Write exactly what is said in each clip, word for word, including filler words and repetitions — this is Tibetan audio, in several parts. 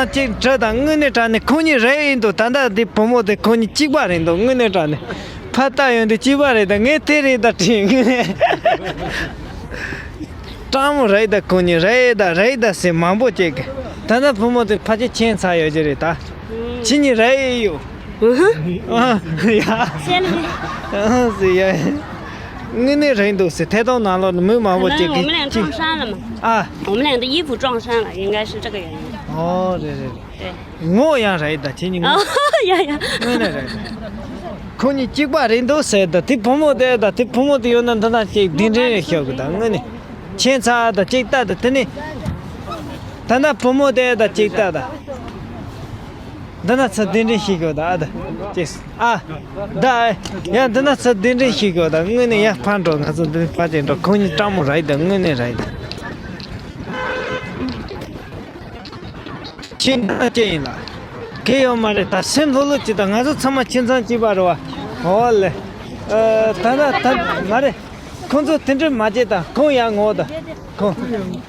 གཅིག་འདྲ་དང་དངོས་གནས་དྲང་གནས་ཁོང་གཉིས་རེད་ཡིན་འདུག་ད་ལྟ་འདི་བུ་མོ་དེ་ཁོང་གཉིས་གཅིག་པ་རེད་འདུག་དངོས་གནས་དྲང་གནས་ཕ་ལྟ་ཡོང་དུས་གཅིག་པ་རེད། ད་ངས་དེ་རེད་ད་དྲན་དངོས་གནས། སྤྲང་མོ་རེད་ད་ཁོང་གཉིས་རེད་ད་རེད་ད་ཟེར་མང་པོ་ཅིག་ད་ལྟ་བུ་མོ་དེ་ཕལ་ཆེར་ཁྱད་མཚར་ཡོད་ཀྱི་རེད་ད། ཁྱེད་གཉིས་རེད་ཡོད། ཨ་ཡ། ཨ་ཟེར་ཡ། དངོས་གནས་རེད་འདུག་ཟེར་ཐད་གཏོང་ནང་ལོགས་ནས་མི་མང་པོ་ཅིག་གིས་ཅིག་ཨ། 我们俩的衣服撞衫了，应该是这个原因。ཨོ་རེད་རེད་རེད། 对。 ངོ་ཡང་རེད་ད་ཁྱེད་གཉིས་ངོ་ཡ་ཡ། དངོས་གནས་རེད། ཁོ་གཉིས་གཅིག་པ་རེད་འདུག་ཟེར་ད་དེ་བུ་མོ་དེ་ད་དེ་བུ་མོ་དེ་ཡོད་ན་འདི་ན་ཅིག་གདན་འདྲེན་རེད་ཤོག་གི་ད་དངོས་གནས། ཁྱད་མཚར་ད་ཅིག་ལྟ་ད་དེ་ནི། ད་ན་བུ་མོ་དེ་ད་ཅིག་ལྟ་ད། འདི་ན་ཚ་གདན་འདྲེན་ཞིག་ཡོད་ད་ཨ་ད། ཅིག་ཨ། ད་ཡ་འདི་ན་ཚ་གདན་འདྲེན་ཞིག་ཡོད་ད་དངོས་གནས་ཡ་ཕར་འགྲོ་ང་ཚོ་འདི་ཕར་ཅིག་འགྲོ་ཁོ་གཉིས་སྤྲང་མོ་རེད་ད་དངོས་གནས་རེད་ད། ཁྱེད་ནང་ཅི་ཡིན་ལ། གལ་ཡོད་མ་རེད་ད་སེམས་ལྷོད་ལྷོད་ཅིག་དང་ང་ཚོ་ཚང་མ་ཁྱིམ་ཚང་གཅིག་པ་རེད་བ། འོ་ལེ། ཨ། ད་ད་ད་མ་རེད། ཁོང་ཚོ་དེ་འདྲ་མ་བྱེད་ད་ཁོང་ཡང་ངོ་ད། ཁོང་།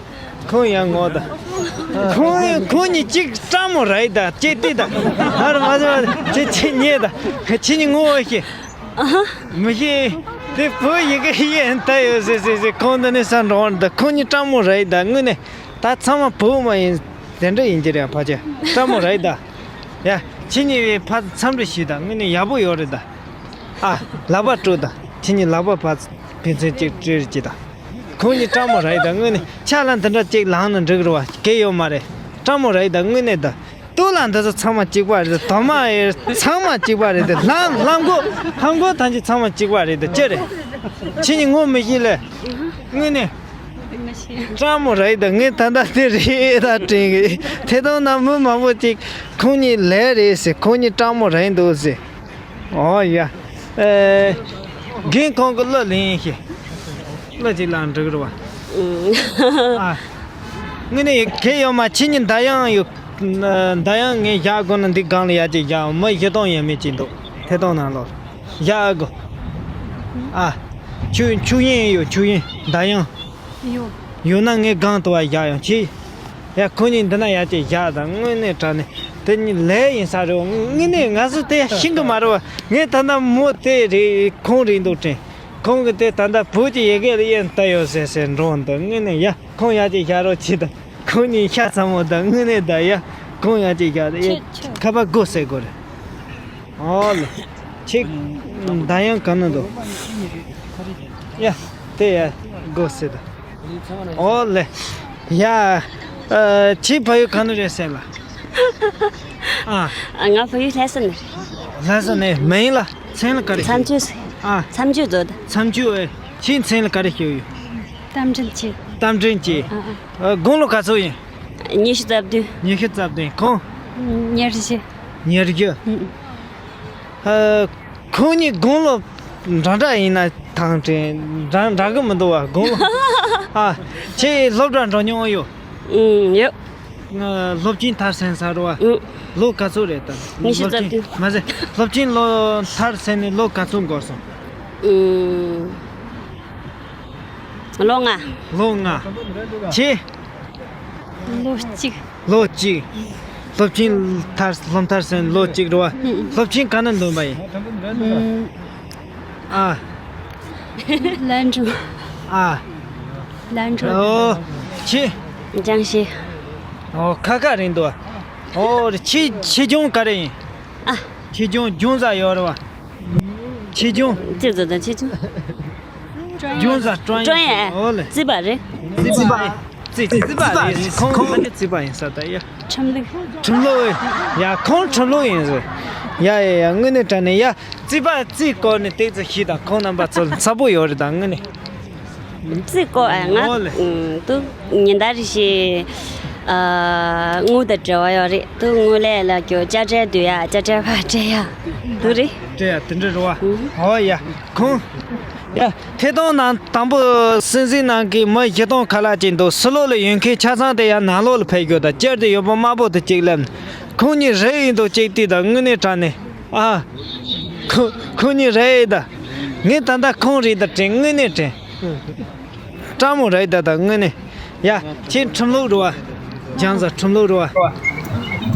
ཁོང་ཡང་ངོ་ད། ཁོང་ཁོང་གཉིས་གཅིག་སྤྲང་མོ་རེད་ད་ཅེ་ཏི་ད། ཨ་ར་མ་ཟེར་བ་ཅེ་ཅེ་ཉེ་ད། ཁྱེད་གཉིས་ངོ་ཤེས། མི་ཤེས། དེ་བུ་ཡི་གེ་ཡིན་ད་ཡོད་ཟེར་ཟེར་ཟེར་ཁོང་འདི་ནས་ས་འགྲོ་བ་ད་ཁོང་གཉིས་སྤྲང་མོ་རེད་ད་དངོས་གནས། ད་ཚང་མ་བུ་མ་ཡིན། དེ་འདྲ་ཡིན་གྱི་རེད་ཕ་ཆེ། སྤྲང་མོ་རེད་ད། ཡ། ཁྱེད་གཉིས་ཕར་འཚམས་འདྲི་ཞུས་ད་དངོས་གནས་ཡག་པོ་ཡོད་རེད་ད། ཨ། ལག་པ་དཀྲུགས་ད། ཁྱེད་གཉིས་ལག་པ་ཕར་ཕན་ཚུན་གཅིག་སྤྲད་ཀྱི་ད། ཁོང་གཉིས་སྤྲང་མོ་རེད་ད་དངོས་གནས་ཕྱག་ལ་འདི་འདྲ་གཅིག་ལངས་ན་འགྲིག་རེད་བ་གལ་ཡོད་མ་རེད། སྤྲང་མོ་རེད་ད་དངོས་གནས་ད། སྟོད་ལ་འདི་ཚོ་ཚང་མ་གཅིག་པ་རེད་དོ་མ་ཡེ་ཚང་མ་གཅིག་པ་རེད་དེ་ལྷམ་ལྷམ་གོ་ལྷམ་གོ་ཐམས་ཅད་ཚང་མ་གཅིག་པ་རེད་དེ་ཅི་རེད། ཁྱེད་གཉིས་ངོ་མི་ཤེས་ལེ། དངོས་གནས། སྤྲང་མོ་རེད་ད་ངས་ད་ལྟ་དེ་རེད་ད་དྲན་གི་དེ་དང་ན་མི་མང་པོ་ཅིག་ཁོང་གཉིས་ལས་རེད་ཟེར་ཁོང་གཉིས་སྤྲང་མོ་རེད་འདུག་ཟེར། ཨོ་ཡ། ཨེ། རྒན་ཁོང་གི་གླུ་ལེན་ཤེས། གླུ་ཅིག་ལ་འགྲིག་རེད་བ། ཨ། དངོས་གནས་གལ་ཡོད་མ་ཁྱེད་གཉིས་མདའ་ཡང་ཡོད། མདའ་ཡང་ངས་བཞག་དགོས་ན་འདི་སྒང་ལ་ཡར་ཅིག་བཞག་མི་བཞི་སྟོང་ཡས་མས་ཅིག་འདུག་དེ་དང་ནང་ལོགས་བཞག་དགོས། ཨ། ཆུ་ཆུ་ཡན་ཡོད་ཆུ་ཡན་མདའ་ཡང་། ཡོད། ཡོད་ན་ངས་སྒང་དུ་བ་བཞག་ཡང་ཆེ། ཡ་ཁོ་གཉིས་འདི་ན་ཡར་ཅིག་བཞག་དང་དངོས་གནས་དྲང་གནས་དེ་གཉིས་ལས་ཡིན་ས་རེད་བ་དངོས་གནས་ང་ཚོ་དེ་ཤེས་གི་མ་རེད་བ་ངས་ད་ལྟ་མོ་དེ་རེད་ཁོང་རེད་འདུག་དྲན། ཁོང་གིས་དེ་ད་ལྟ་བོད་ཀྱི་ཡི་གེ་ལ་དབྱེ་བལྟ་ཡོད་ཟེར་ཟེར་འགྲོ་འདུག་དངོས་གནས་ཡ་ཁོང་ཡར་ཅིག་བཞག་རོགས་གྱིས་དང་ཁོང་གཉིས་ཤ་ཚ་མོ་དང་དངོས་གནས་ད་ཡ་ཁོང་ཡར་ཅིག་བཞག་ཡ་ཁྱེད་ཁྱེད་ཁ་པར་སྒོ་ཟེར་དགོས་རེད། ཨོ་ལེ། ཁྱེད་ད་ཡང་ག་ན་འདུག་ཡ་དེ་ཡ་སྒོ་ཟེར་ད། ཨོ་ལེ། ཡ། ཨ། ཁྱེད་ཕ་ཡུལ་ག་ནས་རེད་ཟེར་ལ། ཨ། ང་ཕ་ཡུལ་ལྷ་ས་ནས། ལྷ་ས་ནས་མིང་ལ་མཚན་ལ་ག་རེ་ཞུ། མཚམས་གཅོད། ཨ། མཚམས་གཅོད་དོ། མཚམས་གཅོད་ཨེ། ཁྱེད་མཚན་ལ་ག་རེ་ཞུ་ཡོད། རྟ་མགྲིན་སྐྱིད། རྟ་མགྲིན་སྐྱིད། ཨ་ཨ། ཨ། དགུང་ལོ་ག་ཚོད་ཡིན། ཉི་ཤུ་རྩ་བདུན། ཉི་ཤུ་རྩ་བདུན་ཁོང་། ཉེར་བཞི། ཉེར་བཞི། ཨ། ཁོང་གཉིས་དགུང་ལོ་འདྲ་འདྲ་ཡིན་ན་ཐང་དྲན་འདྲ་འདྲ་གི་མི་འདུག་བ་དགུང་ལོ། ཨ། ཁྱེད་སློབ་གྲྭ་འགྲོ་མྱོང་ཡོད། ཨུམ་ཡོད། སློབ་ཆེན་མཐར་སོན་ས་རེད་བ། ཨུམ། ལོ་ག་ཚོད་རེད་ད། ཉི་ཤུ་རྩ་བདུན། མ་ཟད་སློབ་ཆེན་ལོ་མཐར་སོན་ནས་ལོ་ག་ཚོད་འགོར་སོང་། ཨུམ། ལོ་ལྔ། ལོ་ལྔ། ཁྱེད། ལོ་གཅིག་ལོ་གཅིག་སློབ་ཆེན་མཐར་སློབ་མཐར་སོན་ལོ་གཅིག་རེད་བ། ཨུམ། སློབ་ཆེན་ག་ན་འདོན་པ་ཡིན། ཨུམ། ཨ། ལན་ཀྲུའུ། ཨ། ལན་ཀྲུའུ། ཨོ། ཁྱེད། ཅང་ཞི། ཨོ་ཁ་ཁ་རེད་འདུག་ཨོ་ཁྱེད་ཆེད་སྦྱོང་ག་རེ་ཡིན། ཨ། ཆེད་སྦྱོང་སྦྱོང་ས་ཡོད་རེད་བ། ཆེད་སྦྱོང་། ཅི་ཟེར་དང་ཆེད་སྦྱོང་། སྦྱོང་ས་ཀྲོན་ཀྲོན་ཡ། ཨོ་ལེ། རྩིས་པ་རེད། རྩིས་པ། རྩིས་རྩིས་པ་རེད། ཁོང་ཁ་ནས་རྩིས་པ་ཡིན་ས་ད་ཡ། ཁྲིམས་ལུགས། ཁྲིམས་ལུགས། ཡ་ཁོང་ཁྲིམས་ལུགས་ཡིན་ཟེར། ཡ་ཡ་ཡ་དངོས་གནས་དྲང་གནས་ཡ། རྩིས་པ་རྩིས་སྐོར་ནས་ཏོག་ཙམ་ཞུས་དང་ཁོང་རྣམ་པ་ཚོ་ཚ་པོ་ཡོད་རེད་ད་དངོས་གནས། རྩིས་སྐོར་ཨ་ང་ཨོ་ལེ། ཨུམ་ཏུ་ཉིན་ལྟར་རེ་བཞིན་ཨ་དངུལ་དང་འབྲེལ་བ་ཡོད་རེད། ཏུ་དངུལ་ལས་ལ་རྒྱུ་དཔྱ་ཁྲལ་བསྡུ་ཡ་དཔྱ་ཁྲལ་ཕར་སྤྲད་ཡ་དུ་རེད། སྤྲད་ཡ་དེ་འདྲ་རེད་བ། ཨུམ། ཨོ་ཡ། ཁོང་། ཡ། ཐད་གཏོང་ནང་དང་པོ་སྲིད་འཛིན་ནང་གི་མི་བཞི་སྟོང་ཁ་ལག་ཅིག་འདུག་ཕྱི་ལོགས་ལ་ཡོད་མཁན་ཆ་ཚང་དེ་ཡང་ནང་ལོགས་ལ་ཕེབས་རྒྱུ་དང་སྤྱིར་དུ་ཡོད་པ་དམར་པོ་དེ་གཅིག་ལབ། ཁོང་གཉིས་རེད་ཡིན་འདུག་གཅིག་དུས་དང་དངོས་གནས་དྲང་གནས་ཨ། ཁོ་ཁོང་གཉིས་རེད་ད། ངས་ད་ལྟ་ཁོང་རེད་ད་དྲན་དངོས་གནས་དྲན། སྤྲང་མོ་རེད་ད་ད་དངོས་གནས། ཡ། ཁྱེད་ཁྲིམས་ལུགས་རེད་བ། སྦྱང་ས་ཁྲིམས་ལུགས་རེད་བ།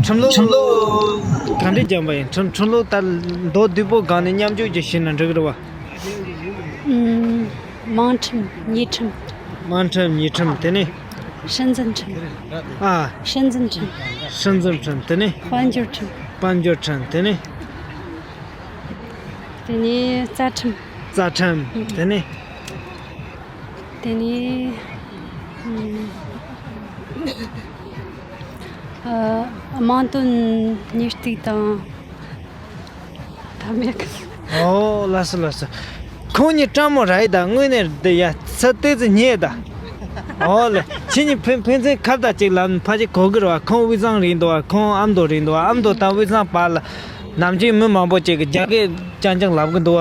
ཁྲིམས་ལུགས། ཁྲིམས་ལུགས་ག་འདྲས་སྦྱངས་པ་ཡིན། ཁྲིམས་ཁྲིམས་ལུགས་ད་མདོ་སྡུད་པོ་སྒང་ནས་མཉམ་སྤྱོད་ཅིག་བྱས་ན་འགྲིག་གི་རེད་བ། ཨུམ། དམངས་ཁྲིམས། ཉེས་ཁྲིམས། དམངས་ཁྲིམས། ཉེས་ཁྲིམས། དེ་ནས། སྲིད་འཛིན་ཁྲིམས། ཨ། སྲིད་འཛིན་ཁྲིམས། སྲིད་འཛིན་ཁྲིམས། དེ་ནས། དཔལ་འབྱོར་ཁྲིམས། དཔལ་འབྱོར་ཁྲིམས། དེ་ནས། དེ་ནས་རྩ་ཁྲིམས། རྩ་ཁྲིམས། དེ་ནས། དེ་ནས། ཨུམ། ཨ། དམངས་དོན་གཉེར་སྒྲིག་དང་། ད་མེད་གི། ཨོ། ལགས་སོ་ལགས་སོ། ཁོང་གཉིས་སྤྲང་མོ་རེད་ད། དངོས་གནས་འདི་ཡ་ཚ་ཏོག་ཙམ་ཉེས་ད། ཨོ་ལེ། ཁྱེད་གཉིས་ཕན་ཕན་ཚུན་ཁ་བརྡ་ཅིག་ལབ་ན་ཕལ་ཆེར་གོ་གི་རེད་བ། ཁོང་དབུས་གཙང་རེད་འདུག་བ། ཁོང་ཨ་མདོ་རེད་འདུག་བ། ཨ་མདོ་དང་དབུས་གཙང་བར་ལ་ནམ་རྒྱུན་མི་མང་པོ་ཅིག་གིས་རྒྱ་སྐད་རྐྱང་རྐྱང་ལབ་གི་འདུག་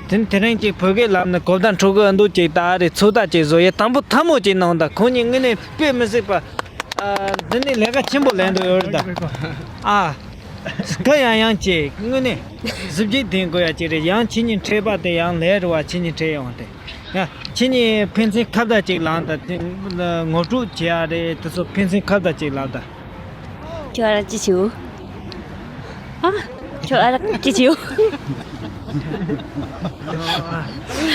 བ། དེ་དེ་རིང་ཅིག་བོད་སྐད་ལབ་ན་གོ་བརྡ་འཕྲོད་གི་འདུག་ཅིག་ད་རེད། ཚོད་ལྟ་ཅིག་བཟོ་ཡས། དང་པོ་ཐལ་མོ་ཅིག་གནང་ད། ཁོང་གཉིས་དངོས་གནས་དཔེ་མི་སྲིད་པ། ཨ། འདི་ནི་ལས་ཀ་ཆེན་པོ་ལས་འདོད་ཡོད་རེད་ད། ཨ། ག་ཡང་ཡང་ཅིག་དངོས་གནས་གཟི་བརྗིད་ལྡན་དགོས་ཡ་ཅིག་རེད། ཡང་ཁྱེད་གཉིས་འཕྲད་པ་དེ་ཡང་ལས་རེད་བ། ཁྱེད་གཉིས་འཕྲད་ཡོང་དེ། ཡ། ཁྱེད་གཉིས་ཕན་ཚུན་ཁ་བརྡ་ཅིག་ལབ་ད། དེ་ངོ་སྤྲོད་བྱེད་ཡ་རེད། དེ་ཚོ་ཕན་ཚུན་ཁ་བརྡ་ཅིག་ལབ་ད། ཁྱོད་ཨ་རག་ཅི་བྱེད། ཨ། ཁྱོད་ཨ་རག་ཅི་བྱེད།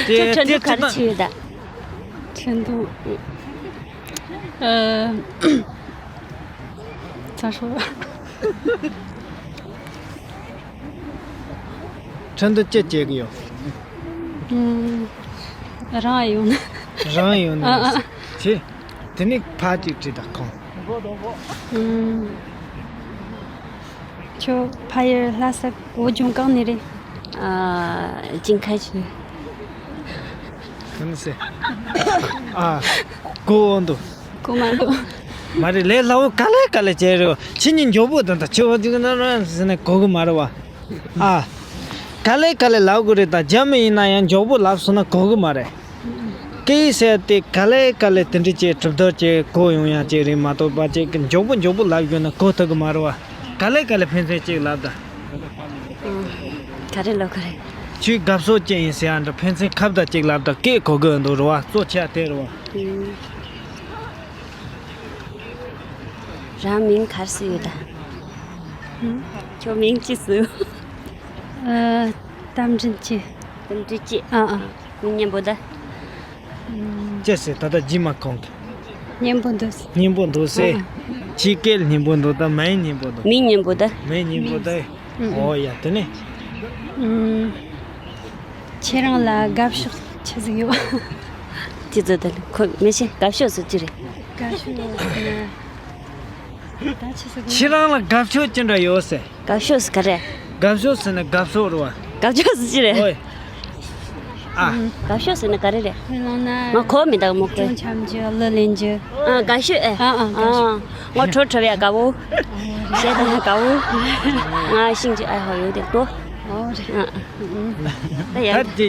ཁྱོད་ཁྲེན་ཏུ་ག་རེ་བྱེད་ཡོད་ད། ཁྲེན་ཏུ། ཨ། ཚ་ཧྲོ། ཁྲེན་ཏུ་ཅི་བྱེད་གི་ཡོད། ཨུམ། རང་ཡོང་ན། རང་ཡོང་ན། ཨ་ཨ། ཆེ། དེ་ནི་ཕ་ཅིག་བྲིས་དང་ཁོང་། ཨུམ། ཁྱོད་ཕ་ཡུལ་ལྷ་ས་བོད་ལྗོངས་གང་ནས་རེད། ཨ། ཅིང་ཁ་ཆུ། གང་ཟེ། ཨ། གོ་འོང་དུ། གོ་མ་འདུག། མ་རེད། ལས་སླ་བོ་ག་ལེ་ག་ལེ་བྱས་རེད། ཁྱེད་གཉིས་མགྱོགས་པོ་དང་ད་ཆེ་བ་ཅིག་ན་ཟེར་ནས་གོ་གི་མ་རེད་བ། ཨ། ག་ལེ་ག་ལེ་ལབ་དགོས་རེད། ད་རྒྱ་མི་ཡིན་ན་ཡང་མགྱོགས་པོ་ལབ་སོང་ན་གོ་གི་མ་རེད། སྐད་ཡིག་ཟེར་དེ་ག་ལེ་ག་ལེ་དེ་འདྲ་ཅིག་གྲུབ་རྡོར་ཅིག་གོ་ཡོང་ཡ་ཅིག་རེད་མ་གཏོགས་པ་ཅིག་མགྱོགས་པོ་མགྱོགས་པོ་ལབ་དགོས་ན་གོ་ཐུབ་གི་མ་རེད་བ། ག་ལེ་ག་ལེ་ཕན་ཚུན་ཅིག་ལབ་ད། ཨ། ག་རེ་ལབ་ག་རེ། ཁྱོད་དགའ་ཕྱོགས་ཅན་ཡིན་ཟེར་ཡ་འདྲ་ཕན་ཚུན་ཁ་བརྡ་ཅིག་ལབ་ད་སྐད་གོ་གི་འདུག་རེད་བ། གཙོ་ཆེ་བ་དེ་རེད་བ། ཨུམ། རང་མིང་ག་རེ་ཟེར་ཡོད་ད། ཨུམ། ཁྱོད་མིང་ཅི་ཟེར། ཨ། རྟ་མགྲིན་སྐྱིད། རྟ་མགྲིན་སྐྱིད། ཨ་ཨ། མི་སྙན་པོ་ད། ཨུམ། ཅི་ཟེར་ད་ལྟ་རྗེས་མ་ཁོང་གིས། སྙན་པོ་འདུག་ཟེར། སྙན་པོ་འདུག་ཟེར། ཨ་ཨ། ཁྱི་སྐད་སྙན་པོ་འདུག་ད་མིང་སྙན་པོ་འདུག་མིང་སྙན་པོ་ད། མིང་སྙན་པོ་ད། ཨུམ། ཨོ་ཡ་དེ་ནས། ཨུམ། ཁྱེད་རང་ལ་དགའ་ཕྱོགས་ཆི་ཟིག་ཡོད། ཅི་ཟེར་ད་ཁོ་མི་ཤེས། དགའ་ཕྱོགས་ཟེར་ཅི་རེད། དགའ་ཕྱོགས་ཟེར་ན། ད་ཆི་ཟེར་དགོས། ཁྱེད་རང་ལ་དགའ་ཕྱོགས་ཅི་འདྲ་ཡོད་ཟེར། དགའ་ཕྱོགས་ཟེར་ག་རེ། དགའ་ཕྱོགས་ཟེར་ན་དགའ་ཕྱོགས་རེད་བ། དགའ་ཕྱོགས་ཟེར་ཅི་རེད། ཨོའི། ཨ། དགའ་ཕྱོགས་ཟེར་ན་ག་རེ་རེད། ཁོས་ལངས་ན། ང་གོ་མི་འདུག་མོ་ཁོས། ཅུང་འཆམ་རྒྱུ་གླུ་ལེན་རྒྱུ། ཨ། དགའ་ཕྱོགས་ཨེ། ཨ་ཨ། དགའ་ཕྱོགས། ཨ། ང་གྲོ་བྲོ་བའི་དགའ་བོ། གཞས་དང་དགའ་བོ། ང་ཤིང་ཅི་ཨ་ཧོ་ཡོད་དེ་གོ། ཨོ་རེད། ཨ། ད་ཡ། ད་དེ་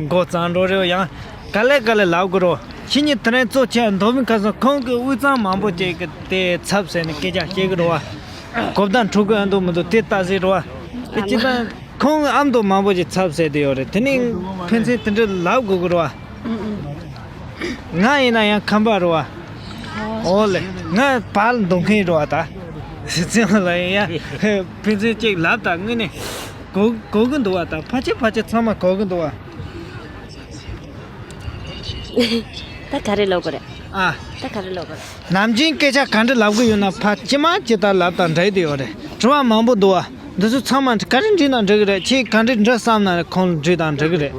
མགོ་གཙང་འགྲོ་རེད་ཡང་། ག་ལེ་ག་ལེ་ལབ་དགོས་རོ། ཁྱེད་གཉིས་དེ་རིང་གཙོ་ཆེ་མདོ་སྨད་ཁ་སང་ཁོང་གི་དབུས་གཙང་མང་པོ་ཅིག་གི་དེ་ཚབ་ཟེར་ནས་སྐད་ཆ་བཤད་གི་རོ་བ། གོ་བརྡ་འཕྲོད་གི་ཨ་འདུག་མི་འདུག་དེ་ལྟ་ཟེར་རོ་བ། དེ་ཅི་ལྟ་ཁོང་ཨ་མདོ་མང་པོ་ཅིག་ཚབ་ཟེར་དེ་ཡོད་རེད། དེ་ནི་ཕན་ཚུན་དེ་འདྲ་ལབ་དགོས་གི་རོ་བ། ང་ཡིན་ན་ཡང་ཁམས་པ་རོ་བ། ཨོ་ལེ། ང་བར་འདུག་མཁན་རོ་བ་ད། སེ་ཚན་ལ་ཡིན་ཡ། ཕན་ཚུན་ཅིག་ལབ་ད་དངོས་གནས་གོ་གོ་གི་འདུག་བ་ད། ཕལ་ཆེར་ཕལ་ཆེར་ཚང་མ་གོ་གི་འདུག་བ། ད་ག་རེ་ལབ་དགོས་རེད། ཨ། ད་ག་རེ་ལབ་དགོས་རེད། ནམ་རྒྱུན་སྐད་ཆ་ག་འདྲ་ལབ་གི་ཡོད་ན་ཕ་ཅི་མ་ཅི་ལྟར་ལབ་དང་འདྲ་དེ་ཡོད་རེད། དྲི་བ་མང་པོ་འདུག་བ། འདི་ཚོ་ཚང་མ་ག་རེ་འདྲི་ན་འགྲིག་གི་རེད། ཁྱེད་ག་འདྲ་འདྲི་བསམ་ན་ཁོང་ལ་འདྲི་དང་འགྲིག་གི་རེད།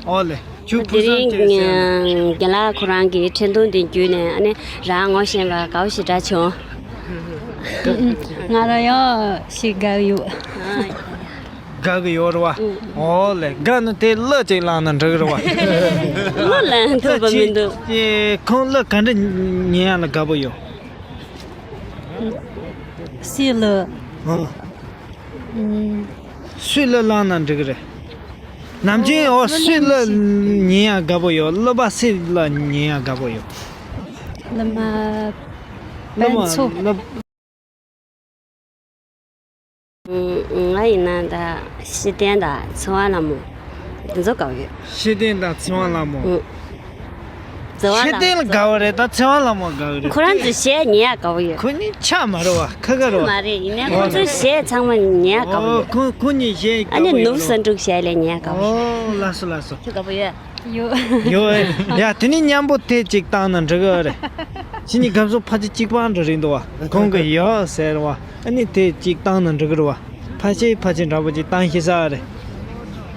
ཨོ་ལེ། ཁྱོད་དེ་ཕུགས་བསམ་རིང་ཅིག་ཟེར་ན། རྒན་ལགས་ཁོ་རང་གིས་འཕྲིན་ཐུང་འདི་བརྒྱུད་ནས་ཨ་ནི་རང་ངོ་ཤེས་པ་དགའ་བོ་ཞེ་དྲག་བྱུང་། ང་རང་ཡང་ཞིག་དགའ་ཡོད། དགའ་གི་ཡོད་རེད་བ། ཨོ་ལེ། དགའ་ན་དེ་གླུ་ཅིག་བླངས་ན་འགྲིག་གི་རེད་བ། གླུ་ལེན་ཐུབ་པ་མི་འདུག་ཁྱེད་ཁོང་གླུ་ག་འདྲ་ཉན་ཡ་ལ་དགའ་པོ་ཡོད། སུའི་གླུ། ཨོ། སུའི་གླུ་བླངས་ན་འགྲིག་གི་རེད། ནམ་རྒྱུན་ཨོ་སུའི་གླུ་ཉན་ཡ་དགའ་པོ་ཡོད། གླུ་པ་སུའི་གླུ་ཉན་ཡ་དགའ་པོ་ཡོད། གླུ་མ། གླུ་མ་དཔལ་མཚོ། གླུ། ང་ཡིན་ན་ད་ཤེས་ལྡན་དང་ཚེ་དབང་ལྷ་མོ་འདི་ཚོ་དགའ་ཡོད། ཤེས་ལྡན་དང་ཚེ་དབང་ལྷ་མོ། ཨུ། འཚེ་བ་ལ་ཤེས་ལྡན་ལ་དགའ་བ་རེད། ད་འཚེ་བ་ལ་མོ་དགའ་བ་རེད། ཁོ་རང་ཚོ་གཞས་ཉན་ཡག་དགའ་བོ་ཡོད། ཁོ་གཉིས་ཆ་མ་རེད་བ། ཁ་ཁ་རེད་བ། མ་རེད། ཡིན་ནའི་ཁོ་ཚོའི་གཞས་ཚང་མ་ཉན་ཡག་དགའ་བོ་ཨོ་ཡོད། ཁོ་ཁོ་གཉིས་གཞས་ཨ་དགའ་ནི་བོ་ཡོད་ནུབ་རེད་བ། ས་འབྲུག་གཞས་ལས་ཉན་ཡག་དགའ་བོ་ཡོད། ཨོ་ལགས་སོ་ལགས་སོ། ཁྱོད་དགའ་བོ་ཡོད། ཡོད། ཡོད་ཨེ། ཡ་དེ་ནི་མཉམ་པོ་དེ་གཅིག་བཏང་ན་འགྲིག་གི་རེད། ཁྱེད་གཉིས་སྐབས་སུ་ཕལ་ཆེར་གཅིག་པ་འདྲ་རེད་འདུག་བ། ཁོང་གི་ཡོད་ཟེར་བ། ཨ་ནི་དེ་གཅིག་བཏང་ན་འགྲིག་གི་རེད་བ། ཕལ་ཆེར་ཕལ་ཆེར་འདྲ་པོ་གཅིག་བཏང་ཤེས་ས་རེད།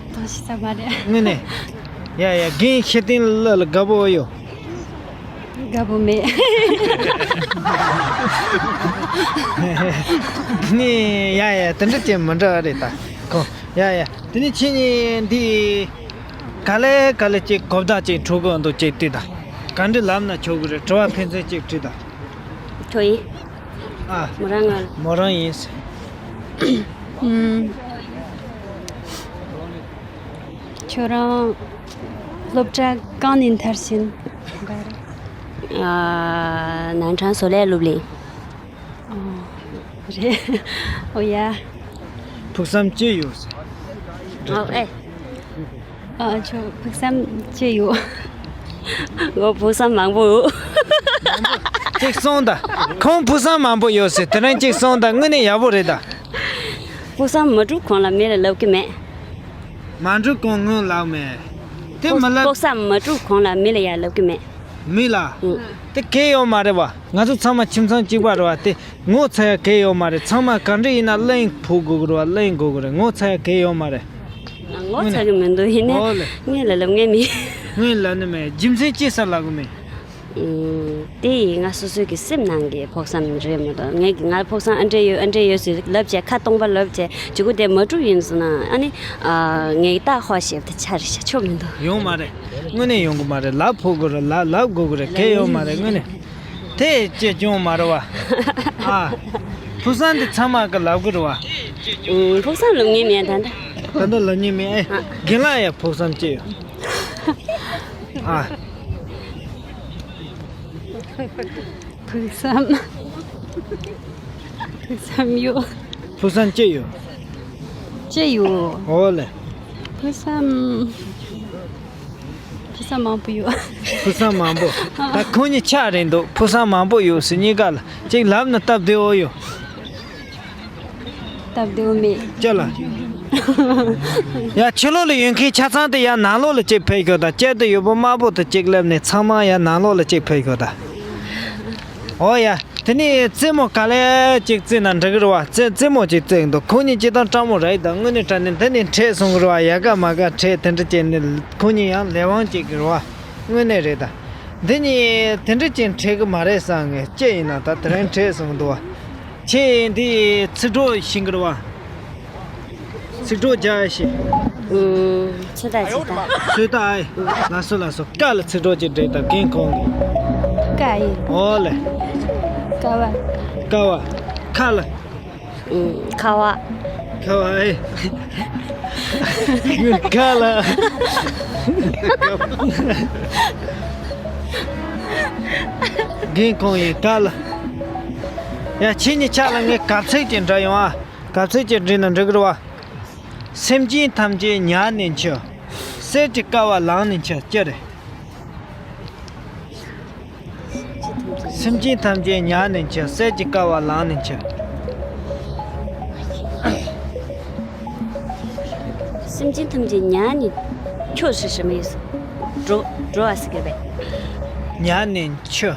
བཏང་ཤེས་ས་མ་རེད། དངོས་གནས། ཡ་ཡ་རྒན་ཤེས་ལྡན་ལ་ལ་དགའ་པོ་ཡོད། དགའ་པོ་མེད། ནི་ཡ་ཡ་དེ་འདྲ་ཅན་མི་འདྲ་བ་རེད་ད། ཁོང་ཡ་ཡ་དེ་ནི་ཁྱེད་གཉིས་འདི། ག་ལེ་ག་ལེ་ཅིག་གོ་བརྡ་ཅིག་འཕྲོད་གི་འདུག་ཅིག་ལྟོས་དང་། ག་འདྲ་ལབ་ན་ཆོག་གི་རེད། དྲི་བ་ཕན་ཚུན་ཅིག་དྲིས་དང་། ཁྱོད་ཡིན། ཨ། མོ་རང་ང་། མོ་རང་ཡིན། ཨུམ། ཁྱོད་རང་སློབ་གྲྭ་གང་ནས་མཐར་ཕྱིན། ཨ། ནན་ཁྲང་བཟོ་ལས་སློབ་གླིང་། ཨོ། རེད། ཨོ་ཡ། ཕུགས་བསམ་ཅི་ཡོད། ཨོ་ཨེ། ཨ་ཁྱོད་ཕུགས་བསམ་ཅི་ཡོད། ངོ་ཕུགས་བསམ་མང་པོ་ཡོད། གཅིག་གསུངས་དང་། ཁོང་ཕུགས་བསམ་མང་པོ་ཡོད་ཟེར། དེ་རིང་གཅིག་གསུངས་དང་། དངོས་གནས་ཡག་པོ་རེད་ད། ཕུགས་བསམ་མ་འགྲུབ་གོང་ལ་མི་ལ་ལབ་གི་མེད། མ་འགྲུབ་གོང་ངོ་ལབ་མེད། དེ་མ་ལབ། ཕུགས་བསམ་མ་འགྲུབ་གོང་ལ་མི་ལ་ཡང་ལབ་གི་མེད། མི་ལ། ཨུ། དེ་གལ་ཡོད་མ་རེད་བ། ང་ཚོ་ཚང་མ་ཁྱིམ་ཚང་གཅིག་པ་རེད་བ། དེ་ངོ་ཚ་ཡ་གལ་ཡོད་མ་རེད། ཚང་མ་ག་འདྲ་ཡིན་ན་གླེང་ཕོད་དགོས་ཀྱི་རེད་བ། གླེང་དགོས་ཀྱི་རེད། ངོ་ཚ་ཡ་གལ་ཡོད་མ་རེད། ངོ་ཚ་གི་མི་འདུག་ཡིན་ནའི་ཨོ་ལེ། ངས་ལ་ལབ་ངེས་མིན། ངས་ལབ་ནི་མེད། རྒྱུ་མཚན་ཅི་ཟེར་ལབ་གི་མེད། ཨུམ། དེ་ཡིས་ང་སོ་སོའི་གི་སེམས་ནང་གི་ཕུགས་བསམ་རེད་མ་གཏོགས། ངས་གི་ང་ཕུགས་བསམ་ཨ་འདྲ་ཡོད་ཨ་འདྲ་ཡོད་ཟེར་ལབ་བྱས། ཁ་སྟོང་པ་ལབ་བྱས་བྱེད་སྒོ་དེ་མ་འགྲུབ་ཡིན་ཟེར་ན། ཨ་ནི་ཨ་ངས་ད་ཧོ་ཞེབ་ཏེ་ཆ་རེ་བྱ་ཆོག་མི་འདུག་ཡོང་མ་རེད། དངོས་གནས་ཡོང་གི་མ་རེད། ལབ་ཕོད་དགོས་རེད། ལབ་ལབ་དགོས་ཀྱི་རེད། གལ་ཡོད་མ་རེད། དངོས་གནས། དེ་ཅི་ཅུང་མ་རེད་བ། ཨ། ཕུགས་བསམ་འདི་ཚང་མ་གི་ལབ་གི་རེད་བ། ཨུམ། ཕུགས་བསམ་ལབ་ངེས་མེད་ད་ལྟ། ད་ལྟ་ལབ་ངེས་མེད་ཨེ། ཨ། རྒན་ལགས་ཡ་ཕུགས་བསམ་ཅི་ཡོད། ཨ། ཕུགས་བསམ། ཕུགས་བསམ་ཡོད། ཕུགས་བསམ་ཅི་ཡོད། ཅི་ཡོད། ཨོ་ལེ། ཕུགས་བསམ། ཕུགས་བསམ་མང་པོ་ཡོད། ཕུགས་བསམ་མང་པོ། ད་ཁོང་གཉིས་ཆ་རེད་འདུག་ཕུགས་བསམ་མང་པོ་ཡོད་ཟེར། གཉིས་ཀ་ལ་གཅིག་ལབ་ན་སྟབས་བདེ་བོ་ཡོད། སྟབས་བདེ་བོ་མེད། ཅི་ལ། ཡ་ཕྱི་ལོགས་ལ་ཡོད་མཁན་ཆ་ཚང་དེ་ཡ་ནང་ལོགས་ལ་གཅིག་ཕེབས་ཤོག་དང་། སྐྱིད་དུ་ཡོད་པོ་དམར་པོ་དེ་གཅིག་སླེབས་ནས་ཚང་མ་ཡ་ནང་ལོགས་ལ་གཅིག་ཕེབས་ཤོག་དང་། ཨོ་ཡ། དེ་ནས་རྩེད་མོ་ག་ལེ་ཅིག་རྩེད་ན་འགྲིག་གི་རེད་བ། རྩེད་རྩེད་མོ་ཅིག་རྩེད་འདུག་ཁོང་གཉིས་སྤྱིར་བཏང་སྤྲང་མོ་རེད་ད། དངོས་གནས་དྲང་གནས་འདི་ནས་འཕྲད་སོང་གི་རེད་བ། ཡ་ག་མ་ག་འཕྲད་དེ་འདྲ་བྱས་ནས་ཁོང་གཉིས་ཡང་ལས་དབང་ཅིག་གི་རེད་བ། དངོས་གནས་རེད་ད། འདི་གཉིས་དེ་འདྲ་ཅིག་འཕྲད་གི་མ་རེད་བསམ་ངས། ཅི་ཡིན་ན་ད་དེ་རིང་འཕྲད་སོང་འདུག་བ། ཁྱེད་འདི་ཚིག་གྲོགས་ཤིང་གི་རེད་བ། ཚིག་གྲོགས་རྒྱག་ཤེས། ཨུམ། ཚོད་ལྟ་བྱེད་ད། ཚོད་ལྟ་ཨེ། ལགས་སོ་ལགས་སོ། ཀ་ལ་ཚིག་གྲོགས་ཅིག་སྒྲིག་དང་། རྒན་ཁོང་གི། ཀ་ཡིན། ཨོ་ལེ། ཀ་བ། ཀ་བ། ཁ་ལ། ཨུམ། ཁ་བ། ཁ་བ་ཨེ། ཀ་ལ། རྒན་ཁོང་ཡིན། ཀ་ལ། ཡ་ཁྱེད་གཉིས་ཆ་ལ་ངས་གབ་ཚིག་ཅིག་འདྲི་ཡོང་ཨ། གབ་ཚིག་ཅིག་འདྲི་ན་འགྲིག་གི་རེད་བ། སེམས་ཅན་ཐམས་ཅད་ཉར་ནས་འཆི། གསེར་གྱི་ཀ་བ་ལེན་ནས་འཆི། ཅི་རེད། སེམས་ཅན་ཐམས་ཅད་ཉར་ནས་འཆི། གསེར་གྱི་ཀ་བ་ལེན་ནས་འཆི། སེམས་ཅན་ཐམས་ཅད་ཉར་ནས་འཆི་ཟེར་ཞིག་མེད། འགྲོ་འགྲོ་བ་ཟེར་གི་རེད། ཉར་ནས་འཆི།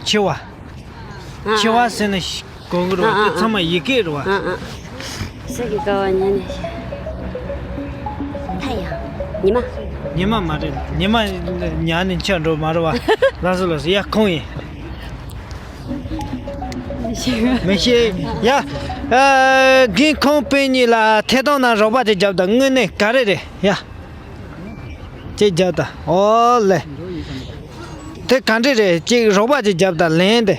འཆི་བ། ཨ། འཆི་བ་ཟེར་ན་གོ་གི་རེད་བ། ཨ། དེ་ཚང་མ་ཡི་གེ་རེད་བ། ཨ། ཨ། གསེར་གྱི་ཀ་བ་ཉར་ནས། མཐའ་ཡང་། ཉི་མ། ཉི་མ་མ་རེད། ཉི་མ་ཉར་ནས་འཆི་འགྲོ་མ་རེད་བ། ལགས་སོ་ལགས་སོ། ཡ་ཁོང་ཡིན། མི་ཤེས། མི་ཤེས། ཡ། ཨ། རྒན་ཁོང་དཔོན་གཉིས་ལ་ཐད་གཏོང་ནང་རོགས་པ་ཅིག་རྒྱོབ་དང་། དངོས་གནས་ག་རེ་རེད་ཡ། ཅིག་རྒྱོབ་དང་། ཨོ་ལེ། དེ་ག་འདྲ་རེད། ཅིག་རོགས་པ་ཅིག་རྒྱོབ་དང་། ལན་དེ།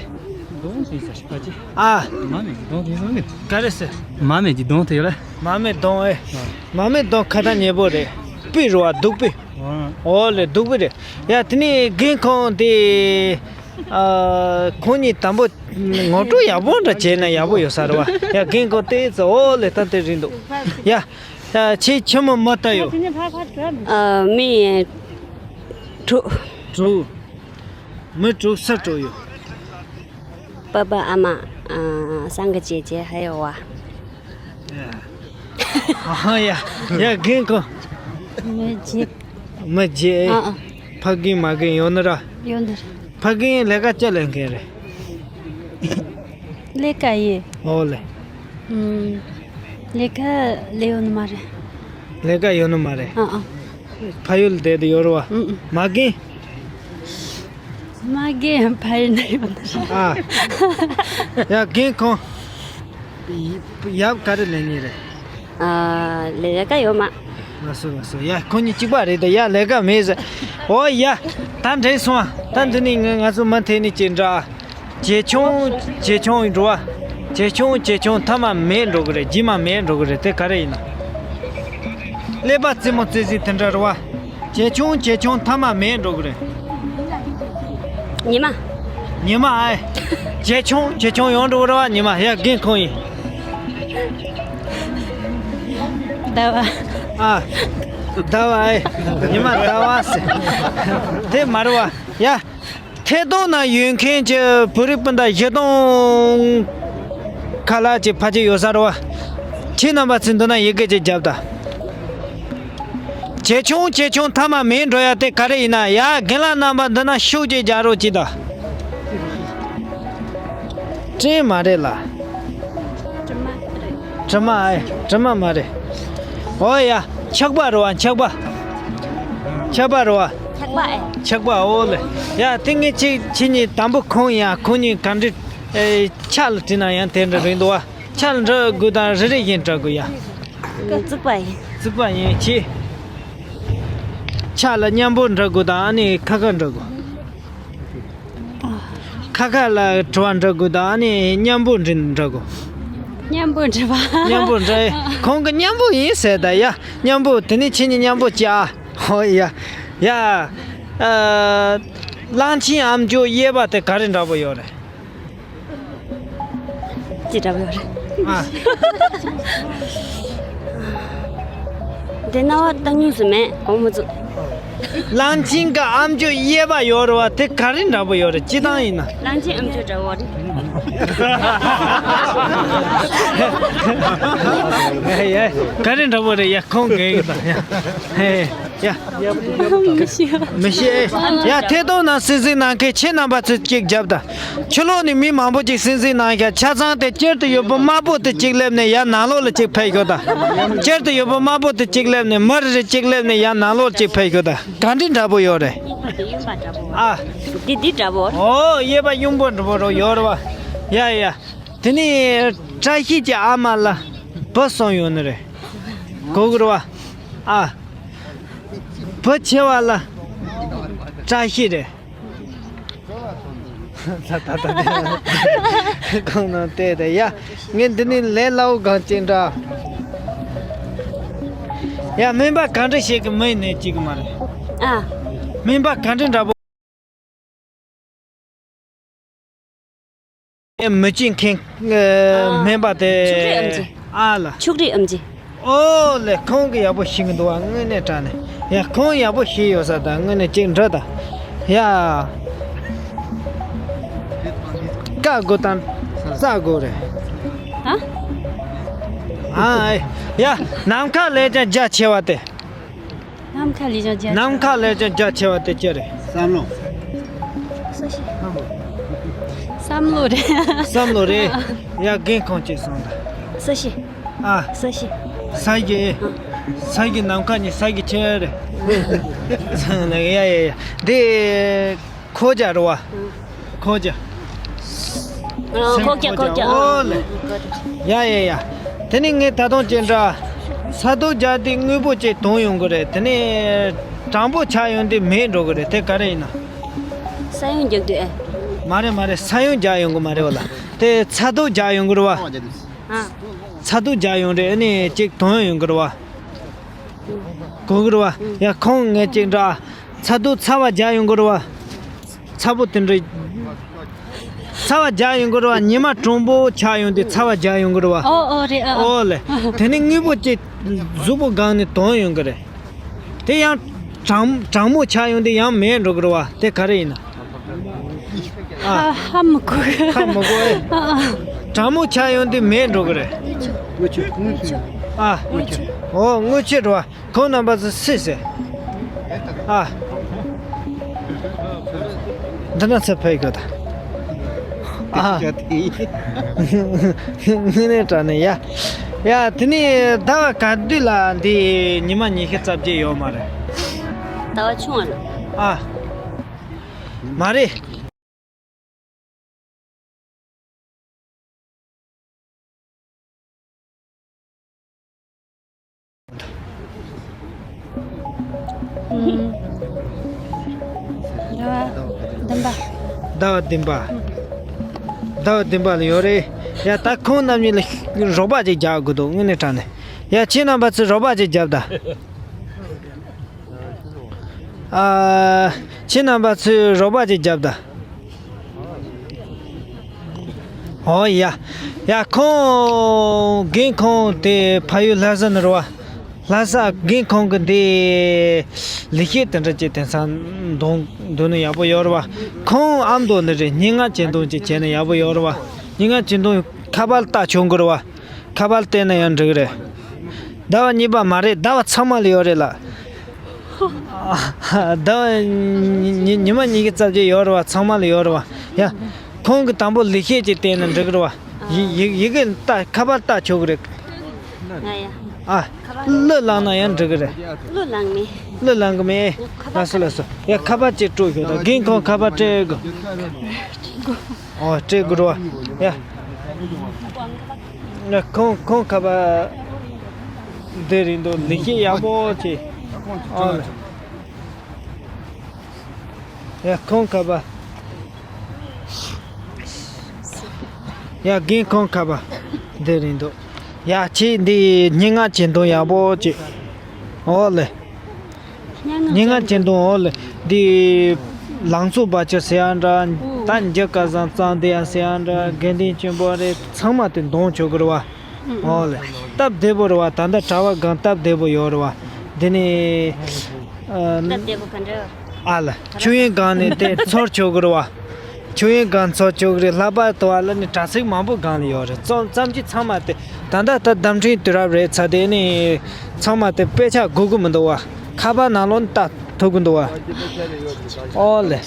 གདོང་དེ་ས་ཞིག་པ་ཅི། ཨ། མ་མེད་ཀྱི་གདོང་དེ་སོང་ནི། ག་རེ་ཟེར། མ་མེད་ཀྱི་གདོང་དེ་ཡོད་ལ། མ་མེད་གདོང་ཨེ། མ་མེད་གདོང་ཁ་ཐག་ཉེ་པོ་རེད། སྤུས་རེད་བ། སྡུག་སྤུས། ཨོ་ལེ། སྡུག་སྤུས་རེད། ཡ་དེ་ནས་རྒན་ཁོང་དེ། ཨ། ཁོང་གཉིས་དང་པོ་ངོ་སྤྲོད་ཡག་པོ་འདྲ་བྱས་ན་ཡག་པོ་ཡོད་ས་རེད་བ། ཡ་རྒན་ཁོང་དེ་ཚོ་ཨོ་ལེ་ད་དེ་རིང་འདུག་ཡ། ཡ་ཁྱེད་ཁྱོད་མོ་མ་ལྟ་ཡོད། ཨ། མི་དྲུག་དྲུག་མི་དྲུག་སུ་དྲུག་ཡོད། པ་པ་ཨ་མ། ཨ། སངས་རྒྱས་རྗེ་རྗེ་ཧ་ཡོ་བ། ཡ། ཨ་ཡ། ཡ་རྒན་ཁོང་། མི་རྗེ། མི་རྗེ། ཨ་ཨ། ཕ་རྒན་མ་རྒན་ཡོད་ནི་ར། ཡོད་ནི་ར། ཕ་རྒན་ལས་ཀ་ཅི་ལས་མཁན་རེད། ལས་ཀ་ཡིན། ཨོ་ལེ། ཨུམ། ལས་ཀ་ལས་ཡོད་ནི་མ་རེད། ལས་ཀ་ཡོད་ནི་མ་རེད། ཨ་ཨ། ཕ་ཡུལ་བསྡད་དུ་ཡོད་རེད་བ། ཨུམ་ཨུམ། མ་རྒན། མ་རྒན་ཕ་ཡུལ་ན་ཡོད་ནི་རེད། ཨ། ཡ་རྒན་ཁོང་། ཡབ་ག་རེ་ལས་ནི་རེད། ཨ། ལས་ཀ་ཡོད་མ། ལགས་སོ་ལགས་སོ། ཡ་ཁོང་གཉིས་གཅིག་པ་རེད་ད། ཡ་ལས་ཀ་མེད་ཟེར། ཨོ་ཡ། ད་འགྲིག་སོང་ཨ། ད་འདི་ནས་ང་ང་ཚོ་མུ་མཐུད་ནས་ཅིག་འདྲ། ཇེ་ཆུང་ཇེ་ཆུང་ཡིན་འགྲོ་བ། ཇེ་ཆུང་ཇེ་ཆུང་མཐའ་མ་མེད་འགྲོ་གི་རེད། རྗེས་མ་མེད་འགྲོ་གི་རེད། དེ་ག་རེ་ཡིན་ན། ཀླད་པ་རྩེད་མོ་རྩེ་རྩེ་དེ་འདྲ་རེད་བ། ཇེ་ཆུང་ཇེ་ཆུང་མཐའ་མ་མེད་འགྲོ་གི་རེད། ཉི་མ། ཉི་མ་ཨེ། ཇེ་ཆུང་ཇེ་ཆུང་ཡོང་འགྲོ་གི་རེད་བ། ཉི་མ་ཡ་རྒན་ཁོང་ཡིན། ཟླ་བ། ཨ། ཟླ་བ་ཨེ། ཉི་མ་ཟླ་བ་ཟེར། དེ་མ་རེད་བ། ཡ། ཐད་གཏོང་ནང་ཡོད་མཁན་གྱི་བོད་རིགས་སྤུན་ཟླ་བཞི་སྟོང་ཁ་ལག་ཅིག་ཕལ་ཆེར་ཡོད་ས་རེད་བ། ཁྱེད་རྣམ་པ་ཚོས་འདི་ན་ཡི་གེ་ཅིག་བརྒྱབ་དང་། ཇེ་ཆུང་ཇེ་ཆུང་མཐའ་མ་མེད་འགྲོ་ཡ་དེ་ག་རེ་ཡིན་ན། ཡ་རྒན་ལགས་རྣམ་པ་འདི་ན་ཤུགས་ཅིག་རྒྱག་རོགས་གྱིས་དང་། དྲི་མ་རེད་ལ། དྲི་མ་རེད། དྲི་མ་ཨེ། དྲི་མ་མ་རེད། ཨོ་ཡ། འཁྱག་པ་རེད་བ། འཁྱག་པ། འཁྱག་པ་རེད་བ། འཁྱག་པ་ཨེ། འཁྱག་པ་ཨོ་ལེ། ཡ་དེ་ངས་ཁྱེད་ཁྱེད་གཉིས་དང་པོ་ཁོང་ཡ་ཁོང་གཉིས་ག་འདྲི། ཨེ། ཕྱག་ལ་བྲིས་ན་ཡང་དེ་འདྲ་རེད་འདུག་བ། ཕྱག་ལ་འབྲི་དགོས་དང་རེ་རེ་བཞིན་འབྲི་དགོས་ཡ། རྩིག་པ་ཡིན། རྩིག་པ་ཡིན་ཁྱེད། ཕྱག་ལ་མཉམ་པོ་འབྲི་དགོས་དང་ཨ་ནི་ཁ་ཁ་འབྲི་དགོས། ཁ་ཁ་ལ་དྲི་བ་འདྲི་དགོས་དང་ཨ་ནི་མཉམ་པོ་འདྲི་འདྲི་དགོས། མཉམ་པོ་འདྲི་བ། མཉམ་པོ་འདྲི། ཁོང་གི་མཉམ་པོ་ཡིན་ཟེར་ད་ཡ། མཉམ་པོ་དེ་ནི་ཁྱེད་གཉིས་མཉམ་པོ་བྱ། ཧོ་ཡ། ཡ། ཨ། གླང་ཆེན་ཨ་མཆོག་གཡས་པ་དེ་ག་རེ་འདྲ་པོ་ཡོད་རེད། ཅི་འདྲ་པོ་ཡོད་རེད། ཨ། དེ་ན་བ་ལྟ་མྱོང་སུ་མེད་གོང་མ་ཚོ། གླང་ཆེན་གྱི་ཨ་མཆོག་གཡས་པ་ཡོད་རེད་བ། དེ་ག་རེ་འདྲ་པོ་ཡོད་རེད། སྤྱི་བཏང་ཡིན་ན། གླང་ཆེན་ཨ་མཆོག་འདྲ་བོ་རེད། ཡ་ཡ། ག་རེ་འདྲ་པོ་རེད་ཡ། ཁོང་གི་ཡིན་ད་ཡ། ཧེ་ཡ། མི་ཤེས། མི་ཤེས། ཡ་ཐད་གཏོང་ནང་གསན་གཟིགས་གནང་མཁན་ཁྱེད་རྣམ་པ་ཚོས་གཅིག་རྒྱབ་དང་། ཕྱི་ལོགས་ནས་མི་མང་པོ་ཅིག་གསན་གཟིགས་གནང་ཤག་ཆ་ཚང་དེ་དཀྱིལ་དུ་ཡོད་པ་དམར་པོ་དེ་གཅིག་སླེབས་ནས་ཡར་ནང་ལོགས་ལ་གཅིག་ཕེབས་ཤོག་དང་། དཀྱིལ་དུ་ཡོད་པ་དམར་པོ་དེ་གཅིག་སླེབས་ནས་མི་རེ་རེ་གཅིག་སླེབས་ནས་ཡར་ནང་ལོགས་ལ་གཅིག་ཕེབས་ཤོག་དང་། ག་འདྲའི་འདྲ་པོ་ཡོད་རེད། ཨ། འདི་འདི་འདྲ་པོ། ཨོ་གཡས་པ་གཡོན་པོ་འདྲ་པོ་རོ་ཡོད་རེད་བ། ཡ་ཡ། དེ་ནས་བཀྲ་ཤིས་ཀྱི་ཨ་མ་ལ་བུ་གསུམ་ཡོད་ནི་རེད། གོ་གི་རེད་བ། ཨ། བུ་ཆེ་བ་ལ་བཀྲ་ཤིས་རེད། ད་ད་ད་ད། ཁོང་རྣམས་བལྟས་ཏེ་ཡ། ངས་འདི་ནས་ལས་སླ་བོ་གང་ཅིག་འདྲ། ཡ་སྨན་པ་ག་འདྲ་ཞིག་གི་མི་ནས་ཅིག་མ་རེད། ཨ། སྨན་པ་ག་འདྲ་འདྲ་པོ། ཨེ་མི་བྱེད་མཁན། ཨ། སྨན་པ་དེ། ཕྱུགས་རིགས་ཨེམ་ཆི། ཨ་ལ། ཕྱུགས་རིགས་ཨེམ་ཆི། ཨོ་ལེ། ཁོང་གིས་ཡག་པོ་ཤེས་ཀྱི་འདུག་བ། དངོས་གནས་དྲང་གནས། ཡ་ཁོང་ཡག་པོ་ཤེས་ཡོད་ས་དང་དངོས་གནས་ཅིག་འདྲི་དང་། ཡ། བཀའ་དགོས་དང་། རྩ་དགོས་རེད། ཨ། ཨ་ཨེ། ཡ་ནམ་མཁའ་ལས་ཀྱང་རྒྱ་ཆེ་བ་དེ། ནམ་མཁའ་ལས་ཀྱང་རྒྱ། ནམ་མཁའ་ལས་ཀྱང་རྒྱ་ཆེ་བ་དེ་ཅི་རེད། བསམ་བློ། ས་གཞི། བསམ་བློ་རེད། བསམ་བློ་རེད། ཡ་རྒན་ཁོང་ཅིག་གསུངས་དང་། ས་གཞི། ཨ། ས་གཞི། ས་གཞི། ས་གཞི་ནམ་མཁའ་ནས་ས་གཞི་ཆེ་རེད། ཡ་ཡ་ཡ། འདི། ཁོག་རྒྱ་རེད་བ། ཁོག་རྒྱ། ཨ། ཁོག་རྒྱ་ཁོག་རྒྱ། ཨོ་ལེ། ཡ་ཡ་ཡ། དེ་ནི་ངས་ད་དུང་ཅི་འདྲ། ས་རྡོ་རྒྱག་དུས་དངོས་པོ་ཅིག་དོན་ཡོང་གི་རེད། དེ་ནི་གྲང་པོ་ཆགས་ཡོང་དུས་མེད་འགྲོ་གི་རེད། དེ་ག་རེ་ཡིན་ན། ས་ཡོམ་རྒྱག་དུས་ཨེ། མ་རེད་མ་རེད། ས་ཡོམ་རྒྱག་ཡོང་གི་མ་རེད་བ་ལ། དེ་ཚ་རྡོ་རྒྱག་ཡོང་གི་རེད་བ། ཨ། ཚ་རྡོ་རྒྱག་ཡོང་རེད། ཨ་ནི་ཅིག་དོན་ཡོང་གི་རེད་བ། གོ་གི་རེད་བ། ཡ་ཁོང་ངས་ཅིག་འདྲ། ཚ་རྡོ་ཚ་བ་རྒྱག་ཡོང་གི་རེད་བ། ཚ་པོ་དེ་འདྲ། ཚ་བ་རྒྱག་ཡོང་གི་རེད་བ། ཉི་མ་གྲང་པོ་ཆགས་ཡོང་དུས་ཚ་བ་རྒྱག་ཡོང་གི་རེད་བ། ཨོ་ཨོ་རེད་ཨ། ཨོ་ལེ། དེ་ནི་དངོས་པོ་ཅིག་གཟུགས་པོ་སྒང་ནས་དོན་ཡོང་གི་རེད། དེ་ཡང་གྲང་གྲང་མོ་ཆགས་ཡོང་དུས་ཡང་མེད་འགྲོ་གི་རེད་བ། དེ་ག་རེ་ཡིན་ན། ཨ། ཧ་ཧ་མི་གོ་གི། ཧ་མི་གོ་ཨེ། ཨ་ཨ། དྲང་མོ་ཆགས་ཡོང་དུས་མེད་འགྲོ་གི་རེད། དངུལ་ཆུ། དངུལ་ཆུ། ཨ། དངུལ་ཆུ། ཨོ་དངུལ་ཆུ་འགྲོ་བ། ཁོང་རྣམ་པ་ཚོ་སུས་ཟེར། ཨ། འདི་ན་ཚེ་ཕེབས་དགོས་ད། ཨ། དངོས་གནས་དྲང་གནས་ཡ། ཡ་དེ་ནས་ཟླ་བ་ག་དུས་ལ་འདི་ཉི་མ་ཉི་ཤུ་རྩ་བརྒྱད་ཡོད་མ་རེད། ཟླ་བ་ཆུང་བ་ལ། ཨ། མ་རེད། ཟླ་བ་བདུན་པ། ཟླ་བ་བདུན་པ། ཟླ་བ་བདུན་པ་ལ་ཡོད་རེད། ཡ་ད་ཁོང་རྣམ་གཉིས་ལ་རོགས་པ་ཅིག་རྒྱག་དགོས་འདུག་དངོས་གནས་དྲང་གནས། ཡ་ཁྱེད་རྣམ་པ་ཚོས་རོགས་པ་ཅིག་རྒྱབ་ད། ཨ། ཁྱེད་རྣམ་པ་ཚོས་རོགས་པ་ཅིག་རྒྱབ་ད། ཨོ་ཡ། ཡ་ཁོང་རྒན་ཁོང་དེ་ཕ་ཡུལ་ལྷ་ས་ནས་རེད་བ། ལྷ་ས་རྒན་ཁོང་གི་འདི་ལས་བྱེད་དེ་འདྲ་ཅིག་དེང་སང་འདོན་འདོན་ནི་ཡག་པོ་ཡོད་རེད་བ། ཁོང་ཨ་མདོ་ནས་རེད། སྙན་ངག་ཅན་དོན་ཅིག་བྱས་ན་ཡག་པོ་ཡོད་རེད་བ། སྙན་ངག་ཅན་དོན་ཁ་པར་ལྟ་ཆོག་གི་རེད་བ། ཁ་པར་བལྟས་ན་ཡང་འགྲིག་གི་རེད། ཟླ་བ་གཉིས་པ་མ་རེད། ཟླ་བ་ཚང་མ་ལ་ཡོད་རེད་ལ། ཟླ་བ་ཉི་ཉི་ཉི་མ་ཉི་ཤུ་རྩ་བརྒྱད་ཡོད་རེད་བ། ཚང་མ་ལ་ཡོད་རེད་བ། ཡ། ཁོང་གི་དང་པོ་ལས་བྱེད་ཅིག་བསྟན་ན་འགྲིག་གི་རེད་བ། ཡི་ཡི་ཡི་གེ་ལྟ་ཁ་པར་ལྟ་ཆོག་གི་རེད། ང་ཡ། ཨ། གླུ་བླངས་ན་ཡང་འགྲིག་གི་རེད། གླུ་བླངས་མེད། གླུ་བླངས་གི་མེད། ལགས་སོ་ལགས་སོ། ཡ་ཁ་པར་ཅིག་སྤྲོད་ཤོག་ད། རྒན་ཁོང་ཁ་པར་སྤྲད་དགོས། ཨོ་སྤྲད་དགོས་རེད་བ། ཡ། ཡ་ཁོང་ཁོང་ཁ་པར་འདི་རིང་འདུག་ལས་བྱེད་ཡག་པོ་བྱེད། ཨོ་ལེ། ཡ་ཁོང་ཁ་པར། ཡ་རྒན་ཁོང་ཁ་པར་འདི་རིང་འདུག་ཡ་ཁྱེད་འདི་སྙན་ངག་བྱེད་འདུག་ཡག་པོ་བྱེད། ཨོ་ལེ། སྙན་ངག་སྙན་ངག་ཅན་དང་འོག་ལ་འདི་ལང་ཚོ་བ་ཅི་ཟེར་ཡ་འདྲ། ད་འཇིགས་སྐལ་བཟང་གཙང་བདེ་ཡ་ཟེར་ཡ་འདྲ། དགེ་འདུན་ཆོས་འཕེལ་རེད། ཚང་མ་དེ་འདོན་ཆོག་གི་རེད་བ། འོག་ལ་སྟབས་བདེ་པོ་རེད་བ། ད་ལྟ་གྲྭ་བ་སྒང་སྟབས་བདེ་པོ་ཡོད་རེད་བ། འདི་ནས་ཨ། སྟབས་བདེ་པོ་ག་འདྲ། ཨ་ལ་ཆོས་དབྱིངས་སྒང་ནས་དེ་ཚོར་ཆོག་གི་རེད་བ། ཆོས་དབྱིངས་སྒང་ཚོར་ཆོག་གི་རེད། ལྷག་པར་དུ་བ་ལ་ནི་དྲ་ཚིགས་མང་པོ་སྒང་ལ་ཡོད་རེད། ཙམ་ཙམ་གྱིས་ཚང་མ་དེ་ད་ལྟ་ད་བརྡ་འཕྲིན་དུས་རབས་རེད་ཚ། དེ་ནི་ཚང་མ་དེ་དཔེ་ཆ་དགོས་ཀྱི་མི་འདུག་བ། ཁ་པར་ནང་ལོགས་ནས་ལྟ་ཐུབ་ཀྱི་འདུག་བ། ཨོ་ལེ།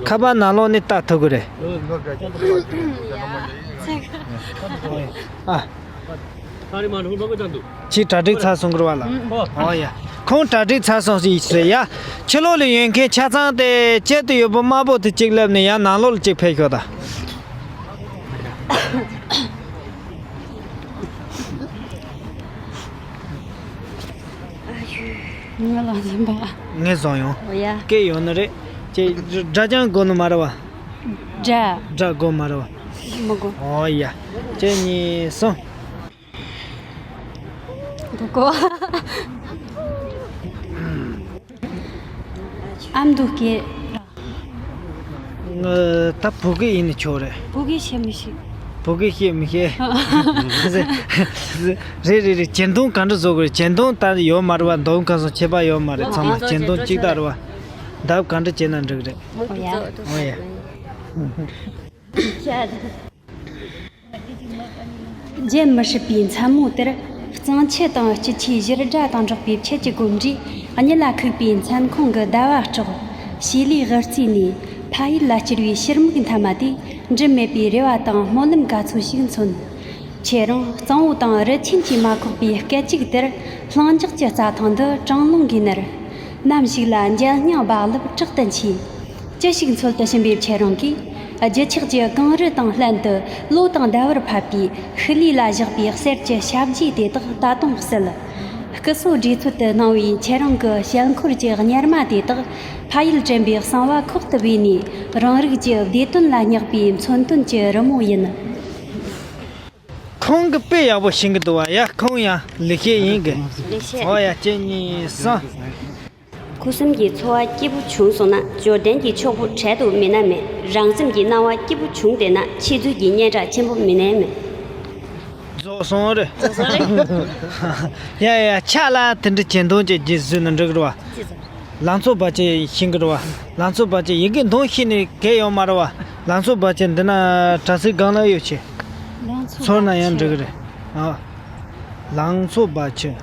ཁ་པར་ནང་ལོགས་ནས་ལྟ་ཐུབ་ཀྱི་རེད། ཨ། ཁྱེད་གྲ་སྒྲིག་ཚར་སོང་གི་རེད་བ་ལ། ཨོ་ཡ། ཁོང་གྲ་སྒྲིག་ཚར་སོང་ཞིག་ཟེར་ཡ། ཕྱི་ལོགས་ལ་ཡོད་མཁན་ཆ་ཚང་དེ་དཀྱིལ་དུ་ཡོད་པ་དམར་པོ་དེ་གཅིག་སླེབས་ནས་ཡར་ནང་ལོགས་ལ་གཅིག་ཕེབས་ཤོག་ད། ང་ལ་ཟིན་པ། ངས་བཟུང་ཡོང་། ཨོ་ཡ། སྐད་ཡོང་ནི་རེད། ཅེ་སྒྲ་སྦྱང་དགོས་ནི་མ་རེད་བ། སྒྲ། སྒྲ་དགོས་མ་རེད་བ། མི་དགོས། ཨོ་ཡ། གཅིག་གཉིས་གསུམ། དགོས་གོ། ཨ་མདོ་སྐད། ད་བོད་སྐད་ཡིན་ནི་ཆོག་རེད། བོད་སྐད་བཤད་མི་ཤེས། བོད་སྐད་བཤད་མི་ཤེས། རེད་རེད་རེད། གྱེར་འདོན་ག་འདྲ་བཟོ་དགོས་རེད། གྱེར་འདོན་ད་ཡོད་མ་རེད་བ། འདོན་ཁང་སོགས་ཁྱད་པར་ཡོད་མ་རེད། ཚང་མ་གྱེར་འདོན་གཅིག་ལྟར་བ། ལྡབ་ག་འདྲ་བྱས་ན་འགྲིག་རེད། ཨོ་ཡ། ཨོ་ཡ། བརྗེད་མི་སྲིད་པའི་མཚན་མོ་དེར། གཙང་ཆུ་དང་སྐྱིད་ཆུའི་བཞུར་སྒྲ་དང་འགྲོགས་པའི་ཆུ་གི་གོམ་འགྲོས། གཉིད་ལ་ཁུག་པའི་མཚན་ཁོང་གི་ཟླ་བ་སྲོག། བྱི་ལའི་དབུ་རྩེ་ནས་ཕ་ཡུལ་ལ་བསྐྱུར་བའི་ཕྱིར་མིག་མཐའ་མ་དེས། འབྲལ་མེད་པའི་རེ་བ་དང་སྨོན་ལམ་ག་ཚོད་ཞིག་མཚོན། ཁྱེད་རང་གཙང་བོ་དང་རི་ཆེན་གྱིས་མ་ཁོགས་པའི་སྐད་ཅིག་དེར། ལྷིང་འཇགས་ཀྱི་རྩྭ་ཐང་འདི་གྲང་རླུང་གིས་མནར། ནམ་ཞིག་ལ་འཇམ་སྙིང་རྦ་རླབས་དྲག་ཏུ་མཆིས། ཅི་ཞིག་འཚོལ་དུ་ཕྱིན་པའི་ཁྱེད་རང་གིས། རྒྱུ་ཆགས་ཀྱི་གངས་རི་དང་ལྷན་དུ་ལོ་དང་ཟླ་བར་ཕབ་པའི་ཤུལ་ལུས་ལ་བཞག་པའི་གསེར་གྱི་ཞབས་རྗེས་དེ་དག་ད་དུང་གསལ། སྐུ་སྲོག་བྲེལ་འཚོལ་དུ་གནང་བའི་ཁྱེད་རང་གི་ཞལ་འཁོར་གྱི་གཉེར་མ་དེ་དག་ཕ་ཡུལ་དྲན་པའི་གསང་བ་ཁོག་ཏུ་སྦས་ནས། རང་རིགས་ཀྱི་བདེ་དོན་ལ་བསྙེགས་པའི་མཚོན་དོན་གྱི་རི་མོ་ཡིན། ཁོང་གིས་དཔེ་ཡག་པོ་ཤེས་ཀྱི་འདུག་བ། ཡ་ཁོང་ཡང་ལས་བྱེད་ཡིན་གི། ལས་བྱེད། ཨོ་ཡ། གཅིག་གཉིས་གསུམ། ཁུ་སིམ་གྱི་འཚོ་བ་སྐྱིད་པོ་བྱུང་སོང་ན། འབྱོར་ལྡན་གྱི་ཕྱུག་པོ་འཕྲལ་དུ་མེད་ན་མེད། རང་སེམས་ཀྱི་སྣང་བ་སྐྱིད་པོ་བྱུང་བསྡད་ན། ཕྱི་ཚུལ་གྱི་སྙན་གྲགས་ཆེན་པོ་མེད་ན་མེད། རྫོགས་སོང་རེད། རྫོགས་སོང་རེད། ཡ་ཡ། ཆ་ལ་དེ་འདྲ་གྱེར་འདོན་གྱི་རྗེས་བཟོས་ན་འགྲིག་རེད་བ། ཅི་ཟེར། ལང་ཚོ་བར་ཆད་ཤེས་ཀྱི་རེད་བ། ལང་ཚོ་བར་ཆད་ཡི་གེ་འདོན་ཤེས་ནས་གལ་ཡོད་མ་རེད་བ། ལང་ཚོ་བར་ཆད་འདི་ན་དྲ་ཚིགས་སྒང་ལ་ཡོད་ཆེ། ལང་ཚོ་ཚོར་ན་ཡང་འགྲིག་གི་རེད། ཨ། ལང་ཚོ་བར་ཆད།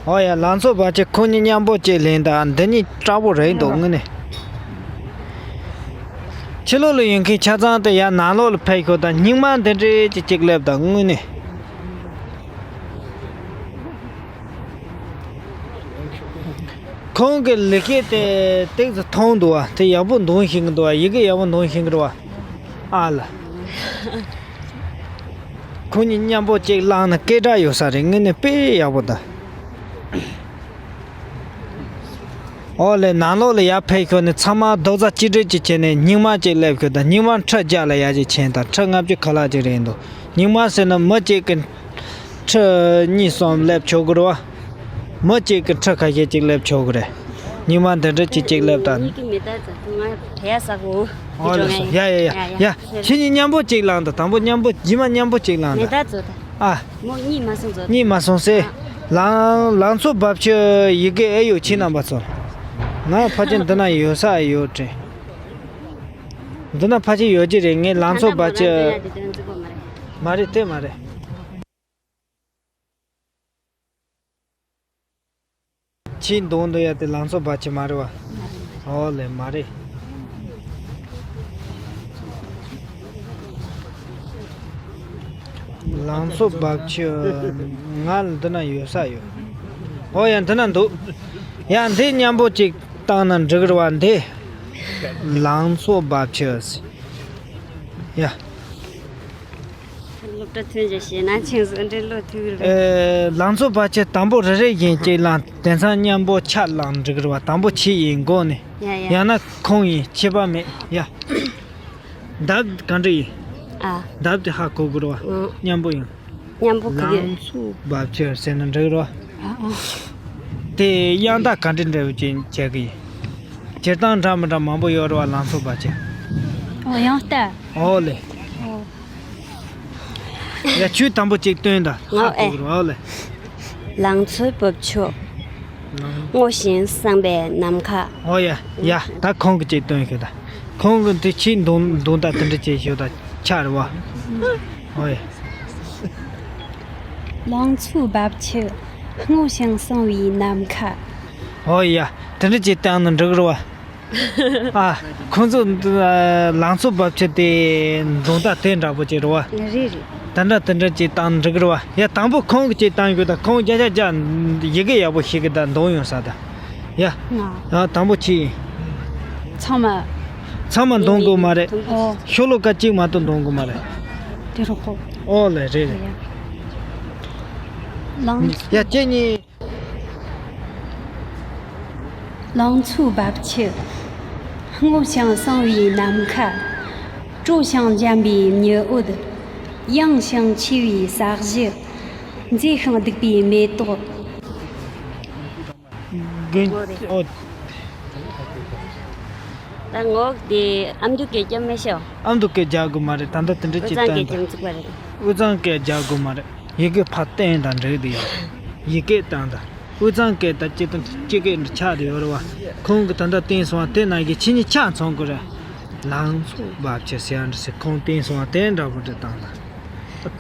ཨོ་ཡ། ལང་ཚོ་བར་ཆད་ཁོ་གཉིས་མཉམ་པོ་གཅིག་ལེན་དང་། འདི་གཉིས་སྐྲག་པོ་རེད་འདུག་དངོས་གནས། ཕྱི་ལོགས་ལ་ཡོད་མཁན་ཆ་ཚང་དེ་ཡར་ནང་ལོགས་ལ་ཕེབས་ཤོག་དང་། སྙིང་མ་འདི་འདྲས་ཅིག་གཅིག་སླེབས་དང་། དངོས་གནས། ཁོང་གི་ལས་ཀ་དེ་ཏོག་ཙམ་མཐོང་འདུག་བ། དེ་ཡག་པོ་འདོན་ཤེས་ཀྱི་འདུག་བ། ཡི་གེ་ཡག་པོ་འདོན་ཤེས་ཀྱི་རེད་བ། ཨ་ལ། ཁོ་གཉིས་མཉམ་པོ་གཅིག་བླངས་ན་སྐད་གྲགས་ཡོད་ས་རེད། དངོས་གནས་དཔེ་ཡག་པོ་འདུག་ཨོ་ལེ། ནང་ལོགས་ལ་ཡར་ཕེབས་ཤོག་ནས་ཚང་མ་རྡོག་རྩ་གཅིག་སྒྲིལ་གཅིག་བྱས་ནས་སྙིང་མ་གཅིག་སླེབས་ཤོག་དང་། སྙིང་མ་ཁྲི་བརྒྱ་ལ་ཡར་གཅིག་ཕྱིན་དང་། ཁྲི་ལྔ་བཅུ་ཁ་ལག་ཅིག་རེད་འདུག་སྙིང་མ་ཟེར་ན་མི་གཅིག་གི་ཁྲི་གཉིས་གསུམ་སླེབས་ཆོག་གི་རེད་བ། མི་གཅིག་གི་ཁྲི་ཁ་ཤས་ཅིག་སླེབས་ཆོག་གི་རེད། སྙིང་མ་འདི་འདྲ་གཅིག་གཅིག་སླེབས་དང་། གཉིས་ཀྱི་མི་ལྟར་ཙམ་ང་བལ་ཡག་ས་གོ། ཨོ་ལེ། ཡ་ཡ་ཡ་ཡ། ཁྱེད་གཉིས་མཉམ་པོ་གཅིག་བླངས་དང་། དང་པོ་མཉམ་པོ། རྗེས་མ་མཉམ་པོ་གཅིག་བླངས་དང་། མི་ལྟར་ཙམ་དང་། ཨ། མོ་གཉིས་མ་སོང་ཙང་། གཉིས་མ་སོང་ཟེར། ལང་ལང་ཚོ་རྦབ་ཆུ་ཡི་གེ་ཨེ་ཡོད་ཁྱེད་རྣམ་པ་ཚོ། ང་ཕལ་ཆེར་འདི་ན་ཡོད་ས་ཡོད་དྲན། འདི་ན་ཕལ་ཆེར་ཡོད་ཀྱི་རེད། ངས་ལང་ཚོ་རྦབ་ཆུ། མ་རེད་དེ་མ་རེད། ཁྱེད་འདོན་འདོན་ཡ་དེ་ལང་ཚོ་རྦབ་ཆུ་མ་རེད་བ། ཨོ་ལེ་མ་རེད། ལང་ཚོ་རྦབ་ཆུ། ང་ལ་འདི་ན་ཡོད་ས་ཡོད། ཨོ་ཡ་འདི་ན་འདུག་ཡ་འདི་མཉམ་པོ་གཅིག་བཏང་ན་འགྲིག་རེད་བ་འདི། ལང་ཚོ་རྦབ་ཆུ། ཡ། སློབ་གྲྭ་ཐོན་རྗེས་ཞེད་སྣང་ཆེན་སོང་འདྲེ་བློ་ཐུག་རེད། ཨེ། ལང་ཚོ་རྦབ་ཆུ་དང་པོ་རེ་རེ་བཞིན་གཅིག་བླངས། དེང་སང་མཉམ་པོ་ཆ་བླངས་འགྲིག་རེད་བ། དང་པོ་ཁྱེད་ཡིན་དགོངས་ནས། ཡ་ཡ། ཡང་ན་ཁོང་ཡིན། ཁྱད་པར་མེད། ཡ། འདབ་ག་འདྲ་ཡིན། ཨ། འདབ་དེ་ཧ་གོ་དགོས་རེད་བ། ཨང་། མཉམ་པོ་ཡིན། མཉམ་པོ་ག་གི། ལང་ཚོ་རྦབ་ཆུ་ཟེར་ན་འགྲིག་རེད་བ། ཨ་ཨ། དེ་དབྱངས་རྟ་ག་འདྲ་འདྲ་བོ་ཅན་བྱེད་ཀྱི་ཡིན། སྤྱིར་བཏང་འདྲ་མི་འདྲ་མང་པོ་ཡོད་རེད་བ། ལང་ཚོ་རྦབ་ཆུ། ཨོ་དབྱངས་རྟ། ཨོ་ལེ། ཨོ། ཡ་ཁྱོད་དང་པོ་གཅིག་སྟོན་དང་། ང་། ཧ་ཨེ། གོ་རོགས་ཨོ་ལེ། ལང་ཚོའི་རྦབ་ཆུ། ལང་། སྔོ་ཞིང་བསངས་པའི་ནམ་མཁའ། ཨོ་ཡ་ཡ། ད་ཁོང་གི་གཅིག་སྟོན་ཤོག་ད། ཁོང་གི་འདི་ཕྱིའི་འདོན་འདོན་དང་དེ་འདྲ་བྱེད་ཤོག་ད། ཆ་རེད་བ། ཨོ་ཡ། ལང་ཚོའི་རྦབ་ཆུ། སྔོ་ཞིང་བསངས་པའི་ནམ་མཁའ། ཨོ་ཡ། དེ་འདྲ་བྱེད་སྟངས་ནི་འགྲིག་རེད་བ། ཨ། ཁོང་ཚོ་འདི་ལང་ཚོ་རྦབ་ཆུ་དེ་འདོན་སྟངས་དེ་འདྲ་པོ་ཅིག་རེད་བ། རེད་རེད། དེ་འདྲ་དེ་འདྲ་ཅིག་བཏང་འགྲིག་རེད་བ། ཡ་དང་པོ་ཁོང་གི་ཅིག་བཏང་ཡོད་ད། ཁོང་རྒྱ་ཆ་རྒྱ་ཡི་གེ་ཡག་པོ་ཤེས་གི་ད། འདོན་ཡོང་ས་ད། ཡ། ང་། ཡ་དང་པོ་ཅིག་ཚང་མ། ཚང་མ་འདོན་དགོས་མ་རེད། ཨོ། ཤོ་ལོ་ཀ་གཅིག་མ་གཏོགས་འདོན་དགོས་མ་རེད། དེ་རོ་ཁོ། ཨོ་ལེ་རེད་རེད། ཡ། ལང་། ཡ་ཁྱེད་གཉིས། ལང་ཚོའི་རྦབ་ཆུ། སྔོ་ཞིང་བསངས་པའི་ནམ་མཁའ། དྲོ་ཞིང་འཇམ་པའི་ཉི་འོད། ཡངས་ཤིང་ཆེ་བའི་ས་གཞི། མཛེས་ཤིང་སྡུག་པའི་མེ་ཏོག་དགུན། ཨོ། ད་ངོ་དེ་ཨ་མདོ་སྐད་རྒྱབ་མི་ཤེས། ཨ་མདོ་སྐད་རྒྱག་དགོས་མ་རེད། ད་ལྟ་དེ་འདྲ་ཅིག་དབུས་གཙང་སྐད་བཏང་། རྒྱབ་ཚུགས་པ་རེད། དབུས་གཙང་སྐད་རྒྱག་དགོས་མ་རེད། ཡི་གེ་ཕར་བསྟན་དང་འགྲིག་དེ་ཡོད། ཡི་གེ་བཏང་དང་། དབུས་གཙང་སྐད་དང་སྤྱི་དང་སྤྱི་སྐད་འདྲ་ཆགས་དེ་ཡོད་རེད་བ། ཁོང་གི་ད་ལྟ་བསྟན་སོང་བ་དེ་ནང་གི་ཁྱེད་གཉིས་ཆ་མཚོན་དགོས་རེད། ལང་ཚོ་རྦབ་ཆུ་ཟེར་ཡ་འདྲ་ཟེར། ཁོང་བསྟན་སོང་བ་དེ་འདྲ་པོ་འདྲ་བཏང་དང་།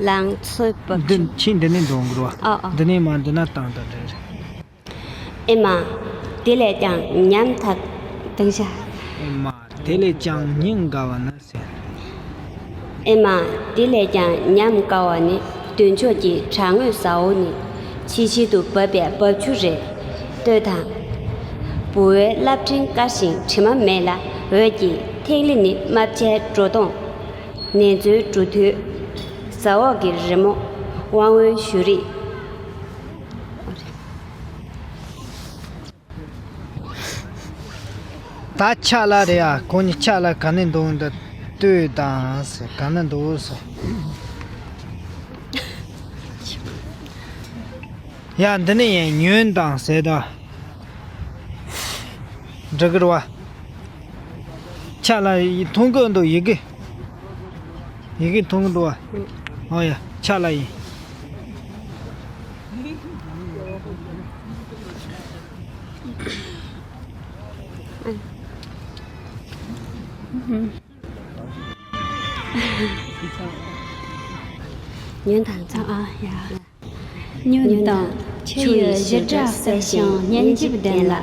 ལང་ཚོའི་རྦབ་ཆུ། འདི་ཁྱེད་འདི་ནས་འདོན་དགོས་རེད་བ། ཨ་ཨ། འདི་ནས་མར་འདི་ན་བཏང་དང་འགྲིག་རེད། ཨེ་མ། དེ་ལས་ཀྱང་ཉམ་ཐག་དང་ཤ། ཨེ་མ། དེ་ལས་ཀྱང་ཉམས་དགའ་བ་ནི་ཟེར། ཨེ་མ། དེ་ལས་ཀྱང་ཉམས་དགའ་བ་ནི། དུས་མཆོག་གི་བྲག་ངོས་ཟ་འོག་ནས། ཕྱི་བཤལ་དུ་བབས་པའི་རྦབ་ཆུ་རེད། ལྟོས་དང་། ལྦུ་བའི་རླབས་ཕྲེང་དཀར་ཞིང་དྲི་མ་མེད་ལ། འོད་ཀྱི་ཐིག་ལེ་ནི། རྨ་བྱའི་སྒྲོ་མདོངས། ནེ་ཙོའི་འབྲུ་དོད། ཟ་འོག་གི་རི་མོ། དབང་བོའི་གཞུ་རིས། ད་ཕྱག་ལ་རེད་ཨ། ཁོང་གཉིས་ཕྱག་ལ་ག་ནས་འདུག་འདི་ལྟོས་དང་ཟེར། ག་ན་འདུག་ཟེར། ཡ་འདི་ནས་ཡང་ཉོན་དང་ཟེར་ད། འགྲིག་གི་རེད་བ། ཕྱག་ལ་མཐོང་གི་འདུག་ཡི་གེ། ཡི་གེ་མཐོང་གི་འདུག་བ། ཨོ་ཡ་ཕྱག་ལ་ཡིན། ཉོན་དང་ཚང་ཨ་ཡ། ཉོན་དང་། ཆུ་ཡི་བཞུར་སྒྲ་གསལ་ཞིང་སྙན་འཇེབས་ལྡན་ལ།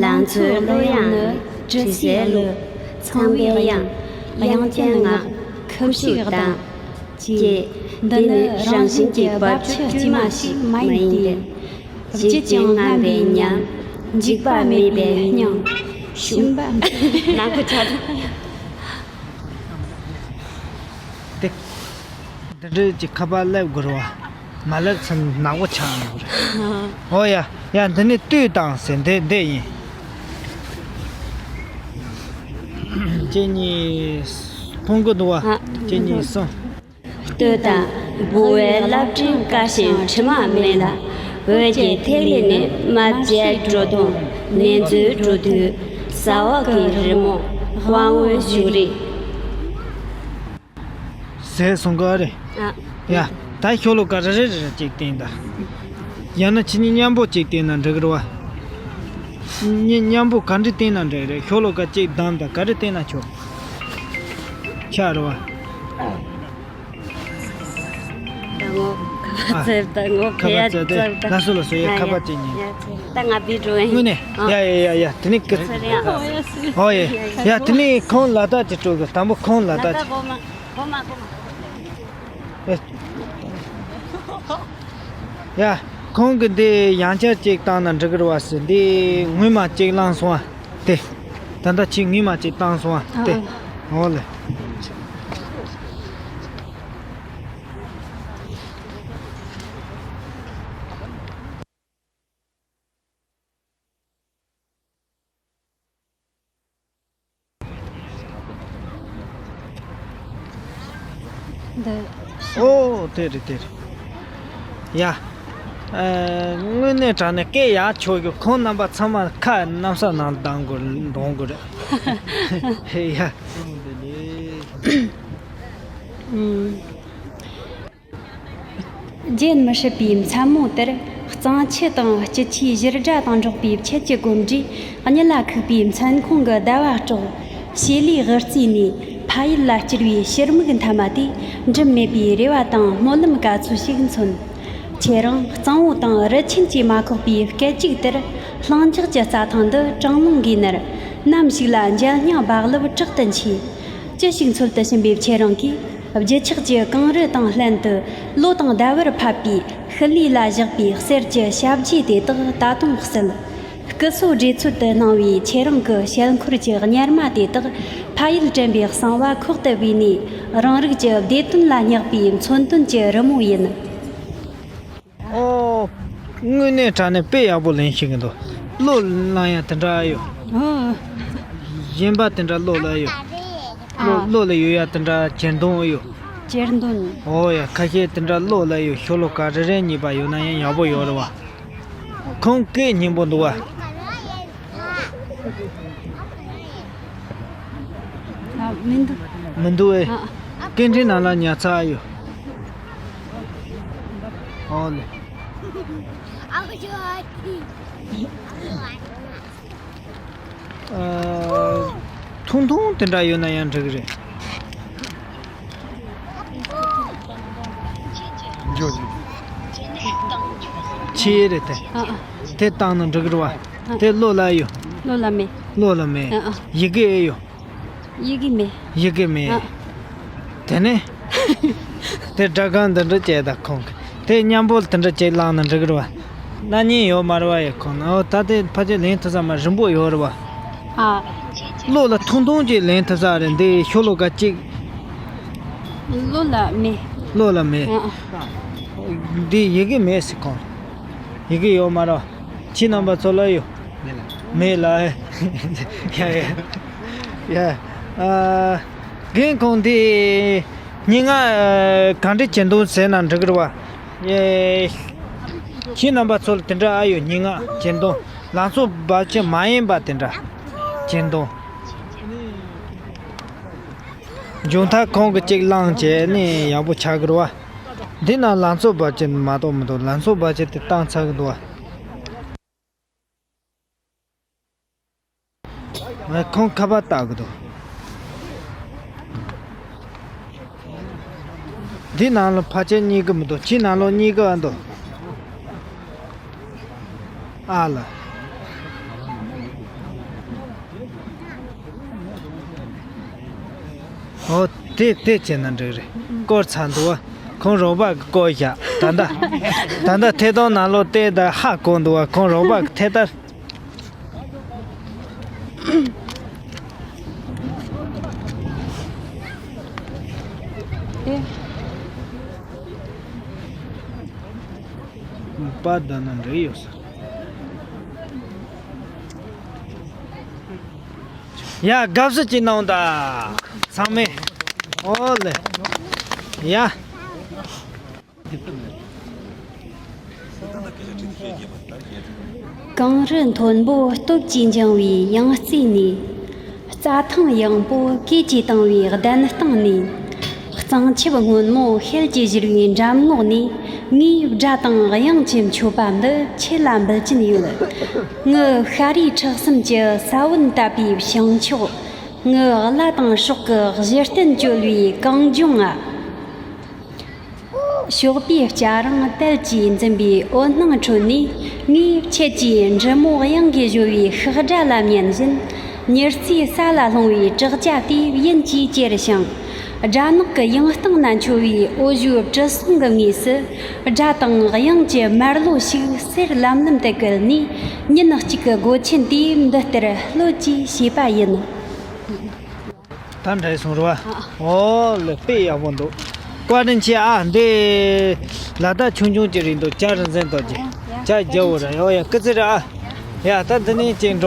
ལང་ཚོའི་གླུ་དབྱངས་ནི་དྲི་ཟའི་གླུ། ཚངས་པའི་དབྱངས། དབྱངས་ཅན་ངག་ཁུ་བྱུག་གདངས། ཅེས། འདི་ནི་རང་བཞིན་གྱི་རྦབ་ཆུ་དཀྱུས་མ་ཞིག་མ་ཡིན་ཏེ། བརྗིད་ཅིང་རྔམ་པའི་ཉམས། འཇིགས་པ་མེད་པའི་སྙིང་། ཞུམ་པ། ནག་པོ་ཆགས། དེ། འདི་འདྲའི་ཅིག་ཁ་པར་སླེབས་དགོས་རེད་བ། མ་སླེབས་ཚེ་ནག་པོ་ཆགས་ཡོང་གི་རེད། ཨོ་ཡ། ཡ། འདི་ནི་ལྟོས་དང་ཟེར། འདི་འདི་ཡིན། གཅིག་གཉིས། མཐོང་གི་འདུག་བ། ཨ། གཅིག་གཉིས་གསུམ། ལྟོས་དང་། ལྦུ་བའི་རླབས་ཕྲེང་དཀར་ཞིང་དྲི་མ་མེད་ལ། འོད་ཀྱི་ཐིག་ལེ་ནི་རྨ་བྱའི་སྒྲོ་དང་ནེ་ཙོའི་སྒྲོ་དུ། ཟ་འོག་གི་རི་མོ་དབང་བོའི་བྱུ་རུ། ཟས་སོང་ག་རེད། ཨ། ཡ། ད་ཤོ་ལོ་ཀ་རེ་རེ་རེ་རེ་གཅིག་བསྟན་ད། ཡང་ན་ཁྱེད་གཉིས་མཉམ་པོ་གཅིག་བསྟན་ན་འགྲིག་གི་རེད་བ། གཉིས་མཉམ་པོ་ག་འདྲ་བསྟན་ན་འགྲིག་རེད། ཤོ་ལོ་ཀ་གཅིག་བདམས་དང་ག་རེ་བསྟན་ན་ཆོག་ཆགས་རེད་བ། ད་ངོ་ཁ་པར་བཙལ་ད། ངོ་ཁ་ཕེ་ཡ་པར་བཙལ་ཏེ་བཙལ་ད། ལ་སོ་ལ་སོ་ཡ། ཨ། ཁ་ཡ། པར་ཅིག་ཉན། ཡ། ད་ང་བི་འགྲོ་ཡིན། དངོས་གནས། ཨ། ཡ་ཡ་ཡ་ཡ། དེ་ནི་ཀི། ཨོ་ཡ། ཡ་དེ་ནི་ཁོང་ལ་དྭགས་ཅིག་སྤྲོད་དགོས། དང་པོ་ཁོང་ལ་དྭགས་ཅིག། གོ་མ་གོ་མ་གོ་མ། ཡ། ཁོང་གི་འདི་ཡང་བསྐྱར་ཅིག་བཏང་ན་འགྲིག་གི་རེད་བ་ཟེར། འདི་སྔོན་མ་ཅིག་བླངས་སོང་བ་དེ། ད་ལྟ་ཁྱེད་སྔོན་མ་ཅིག་བཏང་སོང་བ་དེ། ཨ། ཨོ་ལེ། འདི། ཨོ། དེ་རེད་དེ་རེད། ཡ། ཨ། དངོས་གནས་དྲང་གནས་སྐད་ཡག་ཆོག་གི། ཁོང་རྣམ་པ་ཚང་མ་ཁ་གནམ་ས་ནང་གདང་དགོས་གདོང་དགོས་རེད། ཡ། ཨུམ། རྒྱན་མི་སྲིད་པའི་མཚན་མོ་དེར། གཙང་ཆུ་དང་སྐྱིད་ཆུའི་བཞུར་སྒྲ་དང་འགྲོགས་པའི་ཆུ་གི་གོམས་འདྲིས་གཉིད་ལ་ཁུག་པའི་མཚན་ཁོང་གི་ཟླ་བ་སྲོག་བྱེ་ལུའི་དབུ་རྩེ་ནས་ཕ་ཡུལ་ལ་བསྐྱུར་བའི་ཕྱིར་མིག་མཐའ་མ་དེ་འགྲིམ་མེད་པའི་རེ་བ་དང་སྨོན་ལམ་ག་ཚོད་ཞིག་མཚོན། ཁྱེད་རང་གཙང་བོ་དང་རི་ཆེན་གྱིས་མ་ཁོག་པའི་སྐད་ཅིག་དེར། ལྷིང་འཇགས་ཀྱི་རྩྭ་ཐང་འདི་གྲང་རླུང་གིས་མནར། ནམ་ཞིག་ལ་འཇམ་སྙིང་རྦ་རླབས་དྲག་ཏུ་མཆེད། ཅི་ཞིག་འཚོལ་དུ་ཕྱིན་པའི་ཁྱེད་རང་གིས། རྒྱུ་ཆགས་ཀྱི་གངས་རི་དང་ལྷན་དུ་ལོ་དང་ཟླ་བར་ཕབ་པའི་ཤུལ་ལུས་ལ་བཞག་པའི་གསེར་གྱི་ཞབས་རྗེས་དེ་དག་ད་དུང་གསལ། སྐུ་སྲོག་བྲེལ་འཚོལ་དུ་གནང་བའི་ཁྱེད་རང་གི་ཞལ་འཁོར་གྱི་གཉེར་མ་དེ་དག་ཕ་ཡུལ་དྲན་པའི་གསང་བ་ཁོག་ཏུ་བུས་ནས། རང་རིགས་ཀྱི་བདེ་དོན་ལ་བསྙེགས་པའི་མཚོན་དོན་གྱི་རི་མོ་ཡིན། ཨོ། དངོས་གནས་དྲང་གནས་དཔེ་ཡག་པོ་ལེན་ཤེས་ཀྱི་འདུག་བློ་བླང་ཡ་དེ་འདྲ་ཡོད། ཨོ། གཞན་པ་དེ་འདྲ་བློ་ལ་ཡོད། བློ། ཨ། བློ་ལ་ཡོད་ཡ་དེ་འདྲ་གྱེར་འདོན་ཡོད། གྱེར་འདོན། ཨོ་ཡ། ཁ་ཤས་དེ་འདྲ་བློ་ལ་ཡོད། ཤོ་ལོ་ཀ་རེ་རེ་གཉིས་པ་ཡོད་ན་ཡང་ཡག་པོ་ཡོད་རེད་བ། ཁོང་སྐད་སྙན་པོ་འདུག་བ། ཨ། མི་འདུག་མི་འདུག་ཨེ། ཨ། སྐད་འཕྲིན་ནང་ལ་ཉར་ཚར་ཡོད། ཨོ་ལེ། ཨ། ཐུང་ཐུང་དེ་འདྲ་ཡོད་ན་ཡང་འགྲིག་གི་རེད། ཆེ་རེད་དེ། ཨ་ཨ། དེ་བཏང་ན་འགྲིག་གི་རེད་བ། ཨ། དེ་བློ་ལ་ཡོད། བློ་ལ་མེད། བློ་ལ་མེད། ཨ་ཨ། ཡི་གེ་ཨེ་ཡོད། ཡི་གེ་མེད། ཡི་གེ་མེད། ཨ། དེ་ནས། དེ་སྒྲ་སྒམ་འདི་འདྲ་བྱས་དང་ཁོང་གི། དེ་མཉམ་པོ་དེ་འདྲ་བྱས་བླངས་ན་འགྲིག་གི་རེད་བ། སྣང་བརྙན་ཡོད་མ་རེད་བ་ཡ། ཁོང་ཨོ་ད་དེ་ཕལ་ཆེར་ལེན་ཐུབ་ས་མ། རིང་པོ་ཡོད་རེད་བ། ཨ། བློ་ལ་ཐུང་ཐུང་ཅིག་ལེན་ཐུབ་ས་རེད། འདི་ཤོ་ལོ་ཀ་གཅིག་བློ་ལ་མེད། བློ་ལ་མེད། ཨ་ཨ། འདི་ཡི་གེ་མེད་ཟེར་ཁོང་། ཡི་གེ་ཡོད་མ་རེད། ཁྱེད་རྣམ་པ་ཚོ་ལ་ཡོད། མེད་ལ། ཡ་ཡ། ཡ། ཨ། རྒན་ཁོང་འདི་སྙན་ངག་གང་འདྲ་གྱེར་འདོན་ཟེར་ན་འགྲིག་གི་རེད་བ། ཨེ། ཁྱེད་རྣམ་པ་ཚོ་ལ་དེ་འདྲ་ཨ་ཡོད། སྙན་ངག་གྱེར་འདོན། ལང་ཚོ་རྦབ་ཆུ་མ་ཡིན་པ་དེ་འདྲ་གྱེར་འདོན། མཇུག་མཐར་ཁོང་གིས་གཅིག་བླངས་བྱས་ནས་ཡག་པོ་ཆགས་ཀྱི་རེད་བ། འདི་ན་ལང་ཚོ་རྦབ་ཆུ་མ་གཏོགས་མི་འདུག་ལང་ཚོ་རྦབ་ཆུ་དེ་བཏང་ཚར་གྱི་འདུག་བ། ཁོང་ཁ་པར་བཏང་གི་འདུག་འདི་ནང་ལ་ཕལ་ཆེར་རྙེད་གི་མི་འདུག་ཁྱི་ནང་ལོགས་རྙེད་གི་ཨ་འདུག་ཨ་ལ། ཨོ། དེ་དེ་བྱས་ན་འགྲིག་རེད། བསྐོར་ཚར་འདུག་བ། ཁོང་རོགས་པ་གིས་བསྐོར་བཞག་ད་ལྟ། ད་ལྟ་ཐད་གཏོང་ནང་ལོགས་བལྟས་ད་ཧ་གོ་འདུག་བ། ཁོང་རོགས་པ་གིས་ཐད་ད། པ་ད་ན་འདྲེ་ཡོད་ས། ཡ། དགའ་བསུ་ཅིག་གནང་དང་། ཚང་མས། ཨོ་ལེ། ཡ། གངས་རི་མཐོན་པོ་སྟོབས་ཀྱིས་འགྱིང་བའི་ཡང་རྩེ་ནས། རྩྭ་ཐང་ཡངས་པོ་གོས་ཀྱིས་གཏིང་བའི་གདན་སྟེང་ནས། གཙང་ཆབ་སྔོན་མོ་ཤེལ་གྱིས་བཞུར་བའི་འགྲམ་ངོགས་ནས། ངས་སྒྲ་དང་དབྱངས་ཀྱི་མཆོད་པ་འདི་ཁྱེད་ལ་འབུལ་གྱིན་ཡོད། ངི་ཤ་རུས་ཁྲག་གསུམ་གྱི་ས་བོན་བཏབ་པའི་བྱང་ཕྱོགས། ངི་བླ་དང་སྲོག་གི་གཞི་རྟེན་བཅོལ་བའི་གངས་ལྗོངས་ང་། ཞོགས་པའི་སྐྱ་རེངས་དལ་གྱིས་འཛིན་པའི་འོད་སྣང་ཁྲོད་ནས། ངས་ཁྱེད་ཀྱི་འབྲི་མོ་དབྱངས་ཀྱིས་གཞོལ་བའི་ཤག་སྒྲ་ལ་ཉན་བཞིན། ཉི་རྩེའི་ས་ལ་ལྷུང་བའི་བྲག་ཅ་དེའི་དབྱིན་གྱིས་གྱེར་ཞིང་། སྦྲ་ནག་གི་ཡང་སྟེང་ན་འཕྱོ་བའི་འོ་ཞོའི་དྲི་བསུང་གི་ངོས་སུ། སྒྲ་དང་དབྱངས་ཀྱི་མར་ལོ་ཞིག་གསེར་ལམ་ལམ་དུ་བཀོད་ནས། ཉིན་གཅིག་གི་སྒོ་ཆེན་དེའི་འདི་ལྟར་གློད་ཀྱིས་ཕྱེས་པ་ཡིན། ད་འདྲ་སོང་རེད་བ། ཨོ་ལེ། དཔེ་ཡག་པོ་འདུག་བཀའ་དྲིན་ཆེ་ཨ། འདི་ལ་དྭགས་ཆུང་ཆུང་ཅིག་རེད་འདུག་ཇ་རིན་ཆེན་ཏོག་ཅིག་ཇ་རྒྱག་འོ་ར། ཡོ་ཡ། སྐུ་ཚེ་ར་ཨ། ཡ། ད་འདི་ནས་ཅིག་འགྲོ།